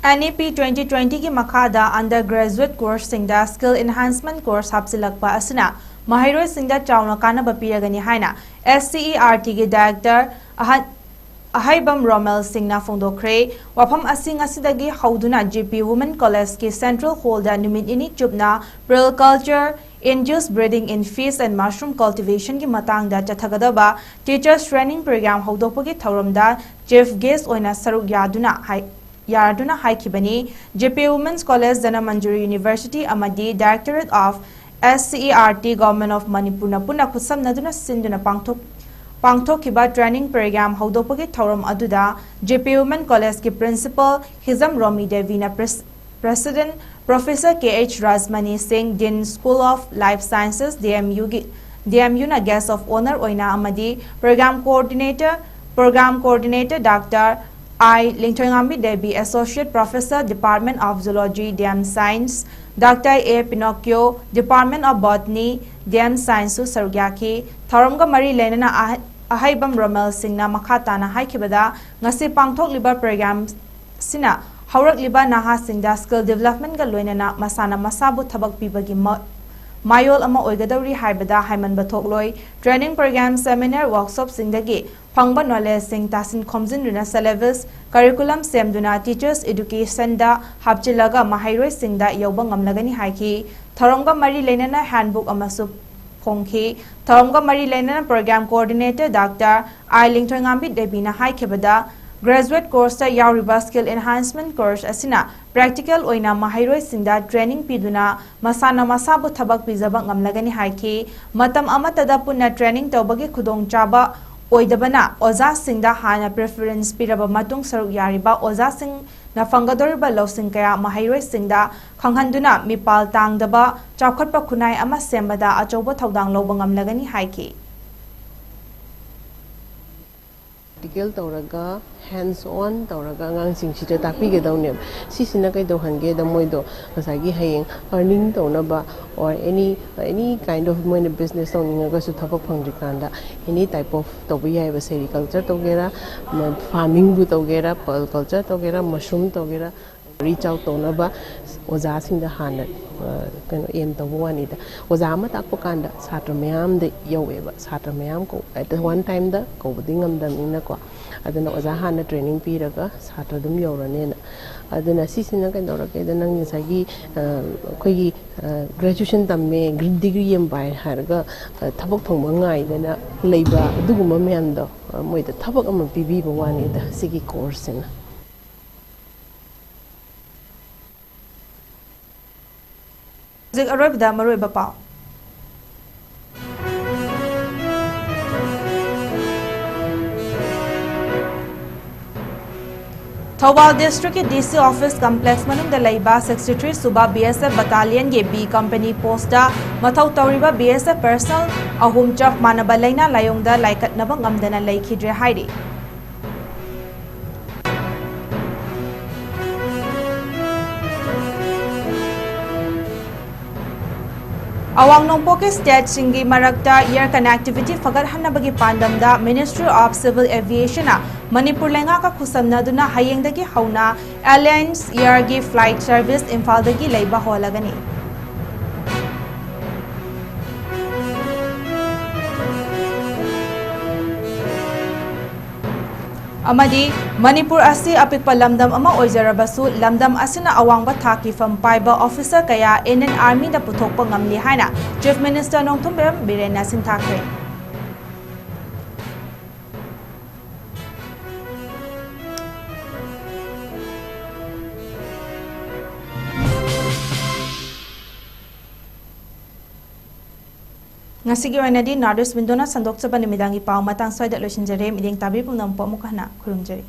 ꯑꯦꯟ ꯏ ꯄꯤ ꯇ꯭ꯋꯦꯟꯇꯤ ꯇ꯭ꯋꯦꯟꯇꯤꯒꯤ ꯃꯈꯥꯗ undergraduate courseꯁꯤꯡꯗ skill enhancement course ꯍꯥꯞꯆꯤꯜꯂꯛꯄ ꯑꯁꯤꯅ ꯃꯍꯩꯔꯣꯏꯁꯤꯡꯗ ꯆꯥꯎꯅ ꯀꯥꯟꯅꯕ ꯄꯤꯔꯒꯅꯤ ꯍꯥꯏꯅ ꯑꯦꯁ ꯁꯤ ꯏ ꯑꯥꯔ ꯇꯤꯒꯤ director ꯑꯍꯟ ꯑꯍꯩꯕꯝ ꯔꯣꯃꯦꯜ ꯁꯤꯡꯅ ꯐꯣꯡꯗꯣꯛꯈ꯭ꯔꯦ꯫ ꯋꯥꯐꯝ ꯑꯁꯤ ꯉꯁꯤꯗꯒꯤ ꯍꯧꯗꯨꯅ ꯖꯦ ꯄꯤ Women Collegeꯀꯤ central hallꯗ ꯅꯨꯃꯤꯠ ꯅꯤꯅꯤ ꯆꯨꯞꯅ permaculture induced breeding in fish and mushroom cultivationꯒꯤ ꯃꯇꯥꯡꯗ ꯆꯠꯊꯒꯗꯕ teachers training program ꯍꯧꯗꯣꯛꯄꯒꯤ ꯊꯧꯔꯝꯗ chief guest ꯑꯣꯏꯅ ꯁꯔꯨꯛ ꯌꯥꯗꯨꯅ ꯍꯥꯏ-, ꯌꯥꯗꯨꯅ ꯍꯥꯏꯈꯤꯕꯅꯤ꯫ ꯖꯦ ꯄꯤ Women's College, ꯙꯅꯃꯟꯖꯨꯔꯤ University ꯑꯃꯗꯤ Directorate of S C E R T, Government of Manipurꯅ ꯄꯨꯟꯅ ꯈꯨꯠꯁꯝꯅꯗꯨꯅ ꯁꯤꯟꯗꯨꯅ ꯄꯥꯡꯊꯣꯛ-, ꯄꯥꯡꯊꯣꯛꯈꯤꯕ training program ꯍꯧꯗꯣꯛꯄꯒꯤ ꯊꯧꯔꯝ ꯑꯗꯨꯗ ꯖꯦ ꯄꯤ Women Collegeꯀꯤ principal ꯍꯤꯖꯝ ꯔꯣꯃꯤ ꯗꯦꯕꯤꯅ pres-, president Professor K H Rajmani ꯁꯤꯡ, Dean School of Life Sciences, D M Uꯒꯤ, D M Uꯅ guest of honour ꯑꯣꯏꯅ ꯑꯃꯗꯤ program coordinator, program coordinator Doctor I ꯂꯤꯡꯊꯣꯏꯉꯥꯝꯕꯤ Devi, Associate Professor, Department of Zoology, D M Science, Doctor A Pinocchio, Department of Botany, D M Scienceꯁꯨ ꯁꯔꯨꯛ ꯌꯥꯈꯤ꯫ ꯊꯧꯔꯝꯒ ꯃꯔꯤ ꯂꯩꯅꯅ ꯑꯍ-, ꯑꯍꯩꯕꯝ ꯔꯣꯃꯦꯜ ꯁꯤꯡꯅ ꯃꯈꯥ ꯇꯥꯅ ꯍꯥꯏꯈꯤꯕꯗ, ꯉꯁꯤ ꯄꯥꯡꯊꯣꯛꯂꯤꯕ program ꯁꯤꯅ ꯍꯧꯔꯛꯂꯤꯕ ꯅꯍꯥꯁꯤꯡꯗ skill developmentꯒ ꯂꯣꯏꯅꯅ ꯃꯁꯥꯅ ꯃꯁꯥꯕꯨ ꯊꯕꯛ ꯄꯤꯕꯒꯤ ꯃ-, ꯃꯥꯌꯣꯜ ꯑꯃ ꯑꯣꯏꯒꯗꯧꯔꯤ ꯍꯥꯏꯕꯗ ꯍꯥꯏꯃꯟꯕ ꯊꯣꯛꯂꯣꯏ꯫ Training program, seminar, workshopꯁꯤꯡꯗꯒꯤ ꯐꯪꯕ knowledgeꯁꯤꯡ ꯇꯥꯁꯤꯟ ꯈꯣꯝꯖꯤꯟꯗꯨꯅ syllabus, curriculum ꯁꯦꯝꯗꯨꯅ teachers educationꯗ ꯍꯥꯞꯆꯤꯜꯂꯒ ꯃꯍꯩꯔꯣꯏꯁꯤꯡꯗ ꯌꯧꯕ ꯉꯝꯂꯒꯅꯤ ꯍꯥꯏꯈꯤ꯫ ꯊꯧꯔꯝꯒ ꯃꯔꯤ ꯂꯩꯅꯅ handbook ꯑꯃꯁꯨ ꯐꯣꯡꯈꯤ꯫ ꯊꯧꯔꯝꯒ ꯃꯔꯤ ꯂꯩꯅꯅ program coordinator Doctor I ꯂꯤꯡꯊꯣꯏꯉꯥꯝꯕꯤ ꯗꯦꯕꯤꯅ ꯍꯥꯏꯈꯤꯕꯗ, graduate courseꯇ ꯌꯥꯎꯔꯤꯕ skill enhancement course ꯑꯁꯤꯅ practical ꯑꯣꯏꯅ ꯃꯍꯩꯔꯣꯏꯁꯤꯡꯗ training ꯄꯤꯗꯨꯅ ꯃꯁꯥꯅ ꯃꯁꯥꯕꯨ ꯊꯕꯛ ꯄꯤꯖꯕ ꯉꯝꯂꯒꯅꯤ ꯍꯥꯏꯈꯤ꯫ ꯃꯇꯝ ꯑꯃꯠꯇꯗ ꯄꯨꯟꯅ training ꯇꯧꯕꯒꯤ ꯈꯨꯗꯣꯡꯆꯥꯕ ꯑꯣꯏꯗꯕꯅ, ꯑꯣꯖꯥꯁꯤꯡꯗ ꯍꯥꯟꯅ preference ꯄꯤꯔꯕ ꯃꯇꯨꯡ ꯁꯔꯨꯛ ꯌꯥꯔꯤꯕ ꯑꯣꯖꯥꯁꯤꯡꯅ ꯐꯪꯒꯗꯧꯔꯤꯕ ꯂꯧꯁꯤꯡ ꯀꯌꯥ ꯃꯍꯩꯔꯣꯏꯁꯤꯡꯗ ꯈꯪꯍꯟꯗꯨꯅ ꯃꯤꯄꯥꯜ ꯇꯥꯡꯗꯕ ꯆꯥꯎꯈꯠꯄ ꯈꯨꯟꯅꯥꯏ ꯑꯃ ꯁꯦꯝꯕꯗ ꯑꯆꯧꯕ ꯊꯧꯗꯥꯡ ꯂꯧꯕ ꯉꯝꯂꯒꯅꯤ ꯍꯥꯏꯈꯤ꯫ ꯄ꯭ꯔꯦꯛꯇꯤꯀꯦꯜ ꯇꯧꯔꯒ, ꯍꯦꯟꯁ ꯑꯣꯟ ꯇꯧꯔꯒ ꯑꯉꯥꯡꯁꯤꯡꯁꯤꯗ ꯇꯥꯛꯄꯤꯒꯗꯧꯅꯦꯕ꯫ ꯁꯤꯁꯤꯅ ꯀꯩꯗꯧꯍꯟꯒꯦꯗ, ꯃꯣꯏꯗꯣ ꯉꯁꯥꯏꯒꯤ ꯍꯌꯦꯡ ꯑꯥꯔꯅꯤꯡ ꯇꯧꯅꯕ, or any any kind of, ꯃꯣꯏꯅ ꯕꯤꯖꯤꯅꯦꯁ ꯇꯧꯅꯤꯡꯉꯒꯁꯨ ꯊꯕꯛ ꯐꯪꯗ꯭ꯔꯤꯀꯥꯟꯗ any type of ꯇꯧꯕ ꯌꯥꯏꯑꯕ꯫ ꯁꯦꯔꯤꯀꯜꯆꯔ ꯇꯧꯒꯦꯔꯥ, ꯐꯥꯔꯃꯤꯡꯕꯨ ꯇꯧꯒꯦꯔꯥ, ꯄꯔꯜ ꯀꯜꯆꯔ ꯇꯧꯒꯦꯔꯥ, ꯃꯁꯔꯨꯝ ꯇꯧꯒꯦꯔꯥ, ꯔꯤꯆ ꯑꯥꯎꯠ ꯇꯧꯅꯕ ꯑꯣꯖꯥꯁꯤꯡꯗ ꯍꯥꯟꯅ, ꯑ, ꯀꯩꯅꯣ, ꯑꯦꯝ ꯇꯧꯕ ꯋꯥꯅꯤꯗ꯫ ꯑꯣꯖꯥ ꯑꯃ ꯇꯥꯛꯄ ꯀꯥꯟꯗ ꯁꯥꯇ꯭ꯔ ꯃꯌꯥꯝꯗ ꯌꯧꯋꯦꯕ꯫ ꯁꯥꯇ꯭ꯔ ꯃꯌꯥꯝ ꯀꯧ-, at one time ꯗ ꯀꯧꯕꯗꯤ ꯉꯝꯗꯕꯅꯤꯅꯀꯣ꯫ ꯑꯗꯨꯅ ꯑꯣꯖꯥ ꯍꯥꯟꯅ ꯇ꯭ꯔꯦꯅꯤꯡ ꯄꯤꯔꯒ ꯁꯥꯇ꯭ꯔ ꯑꯗꯨꯝ ꯌꯧꯔꯅꯦꯅ꯫ ꯑꯗꯨꯅ ꯁꯤꯁꯤꯅ ꯀꯩꯗꯧꯔꯒꯦꯗ, ꯅꯪ ꯉꯁꯥꯏꯒꯤ, ꯑ, ꯑꯩꯈꯣꯏꯒꯤ, ꯑ, ꯒ꯭ꯔꯦꯖꯨꯑꯦꯁꯟ ꯇꯝꯃꯦ, ꯒ꯭ꯔꯤ-, ꯗꯤꯒ꯭ꯔꯤ ꯑꯃ ꯄꯥꯏ ꯍꯥꯏꯔꯒ, ꯑ, ꯊꯕꯛ ꯐꯪꯕ ꯉꯥꯏꯗꯅ ꯂꯩꯕ, ꯑꯗꯨꯒꯨꯝꯕ ꯃꯌꯥꯝꯗꯣ, ꯑ, ꯃꯣꯏꯗ ꯊꯕꯛ ꯑꯃ ꯄꯤꯕꯤꯕ ꯋꯥꯅꯤꯗ ꯁꯤꯒꯤ ꯀꯣꯔꯁꯁꯤꯅ꯫ ꯍꯧꯖꯤꯛ ꯑꯔꯣꯏꯕꯗ ꯃꯔꯨꯑꯣꯏꯕ ꯄꯥꯎ꯫ ꯊꯧꯕꯥꯜ ꯗꯤꯁꯇ꯭ꯔꯤꯛꯀꯤ ꯗꯤ ꯁꯤ ꯑꯣꯐꯤꯁ ꯀꯝꯄ꯭ꯂꯦꯛꯁ ꯃꯅꯨꯡꯗ ꯂꯩꯕ sixty three ꯁꯨꯕ B S F ꯕꯇꯥꯂꯤꯌꯟꯒꯤ B company post ꯃꯊꯧ ꯇꯧꯔꯤꯕ B S F ꯄꯔꯁꯅꯦꯜ ꯑꯍꯨꯝ ꯆꯞ ꯃꯥꯟꯅꯕ ꯂꯥꯏꯅꯥ ꯂꯥꯏꯌꯣꯡꯗ ꯂꯥꯏꯀꯠꯅꯕ ꯉꯝꯗꯅ ꯂꯩꯈꯤꯗ꯭ꯔꯦ ꯍꯥꯏꯔꯤ꯫ ꯑꯋꯥꯡ ꯅꯣꯡꯄꯣꯛꯀꯤ ꯁ꯭ꯇꯦꯠꯁꯤꯡꯒꯤ ꯃꯔꯛꯇ ꯏꯌꯔ ꯀꯅꯦꯛꯇꯤꯚꯤꯇꯤ ꯐꯒꯠꯍꯟꯅꯕꯒꯤ ꯄꯥꯟꯗꯝꯗ Ministry of Civil Aviation ꯅ ꯃꯅꯤꯄꯨꯔ ꯂꯩꯉꯥꯛꯀ ꯈꯨꯠꯁꯝꯅꯗꯨꯅ ꯍꯌꯦꯡꯗꯒꯤ ꯍꯧꯅ ꯑꯦꯂꯥꯏꯟꯁ ꯏꯌꯔꯒꯤ ꯐ꯭ꯂꯥꯏꯠ ꯁꯔꯚꯤꯁ ꯏꯝꯐꯥꯜꯗꯒꯤ ꯂꯩꯕ ꯍꯧꯍꯜꯂꯒꯅꯤ꯫ ꯑꯃꯗꯤ ꯃꯅꯤꯄꯨꯔ ꯑꯁꯤ ꯑꯄꯤꯛꯄ ꯂꯝꯗꯝ ꯑꯃ ꯑꯣꯏꯖꯔꯕꯁꯨ, ꯂꯝꯗꯝ ꯑꯁꯤꯅ ꯑꯋꯥꯡꯕ ꯊꯥꯛꯀꯤ ꯐꯝ ꯄꯥꯏꯕ ꯑꯣꯐꯤꯁꯔ ꯀꯌꯥ Indian Army ꯗ ꯄꯨꯊꯣꯛꯄ ꯉꯝꯂꯤ ꯍꯥꯏꯅ Chief Minister ꯅꯣꯡꯊꯣꯝꯕꯝ ꯕꯤꯔꯦꯟꯅ ꯁꯤꯡꯊꯥꯈ꯭ꯔꯦ꯫ ꯉꯁꯤꯒꯤ ꯑꯣꯏꯅꯗꯤ North East Window ꯅ ꯁꯟꯗꯣꯛꯆꯕ ꯅꯨꯃꯤꯗꯥꯡꯒꯤ ꯄꯥꯎ ꯃꯇꯥꯡ ꯁ꯭ꯋꯥꯏꯗ ꯂꯣꯏꯁꯤꯟꯖꯔꯦ꯫ ꯃꯤꯠꯌꯦꯡ ꯇꯥꯕꯤꯕ ꯄꯨꯝꯅꯃꯛꯄꯨ ꯑꯃꯨꯛ ꯍꯟꯅ ꯈꯨꯔꯨꯝꯖꯔꯤ꯫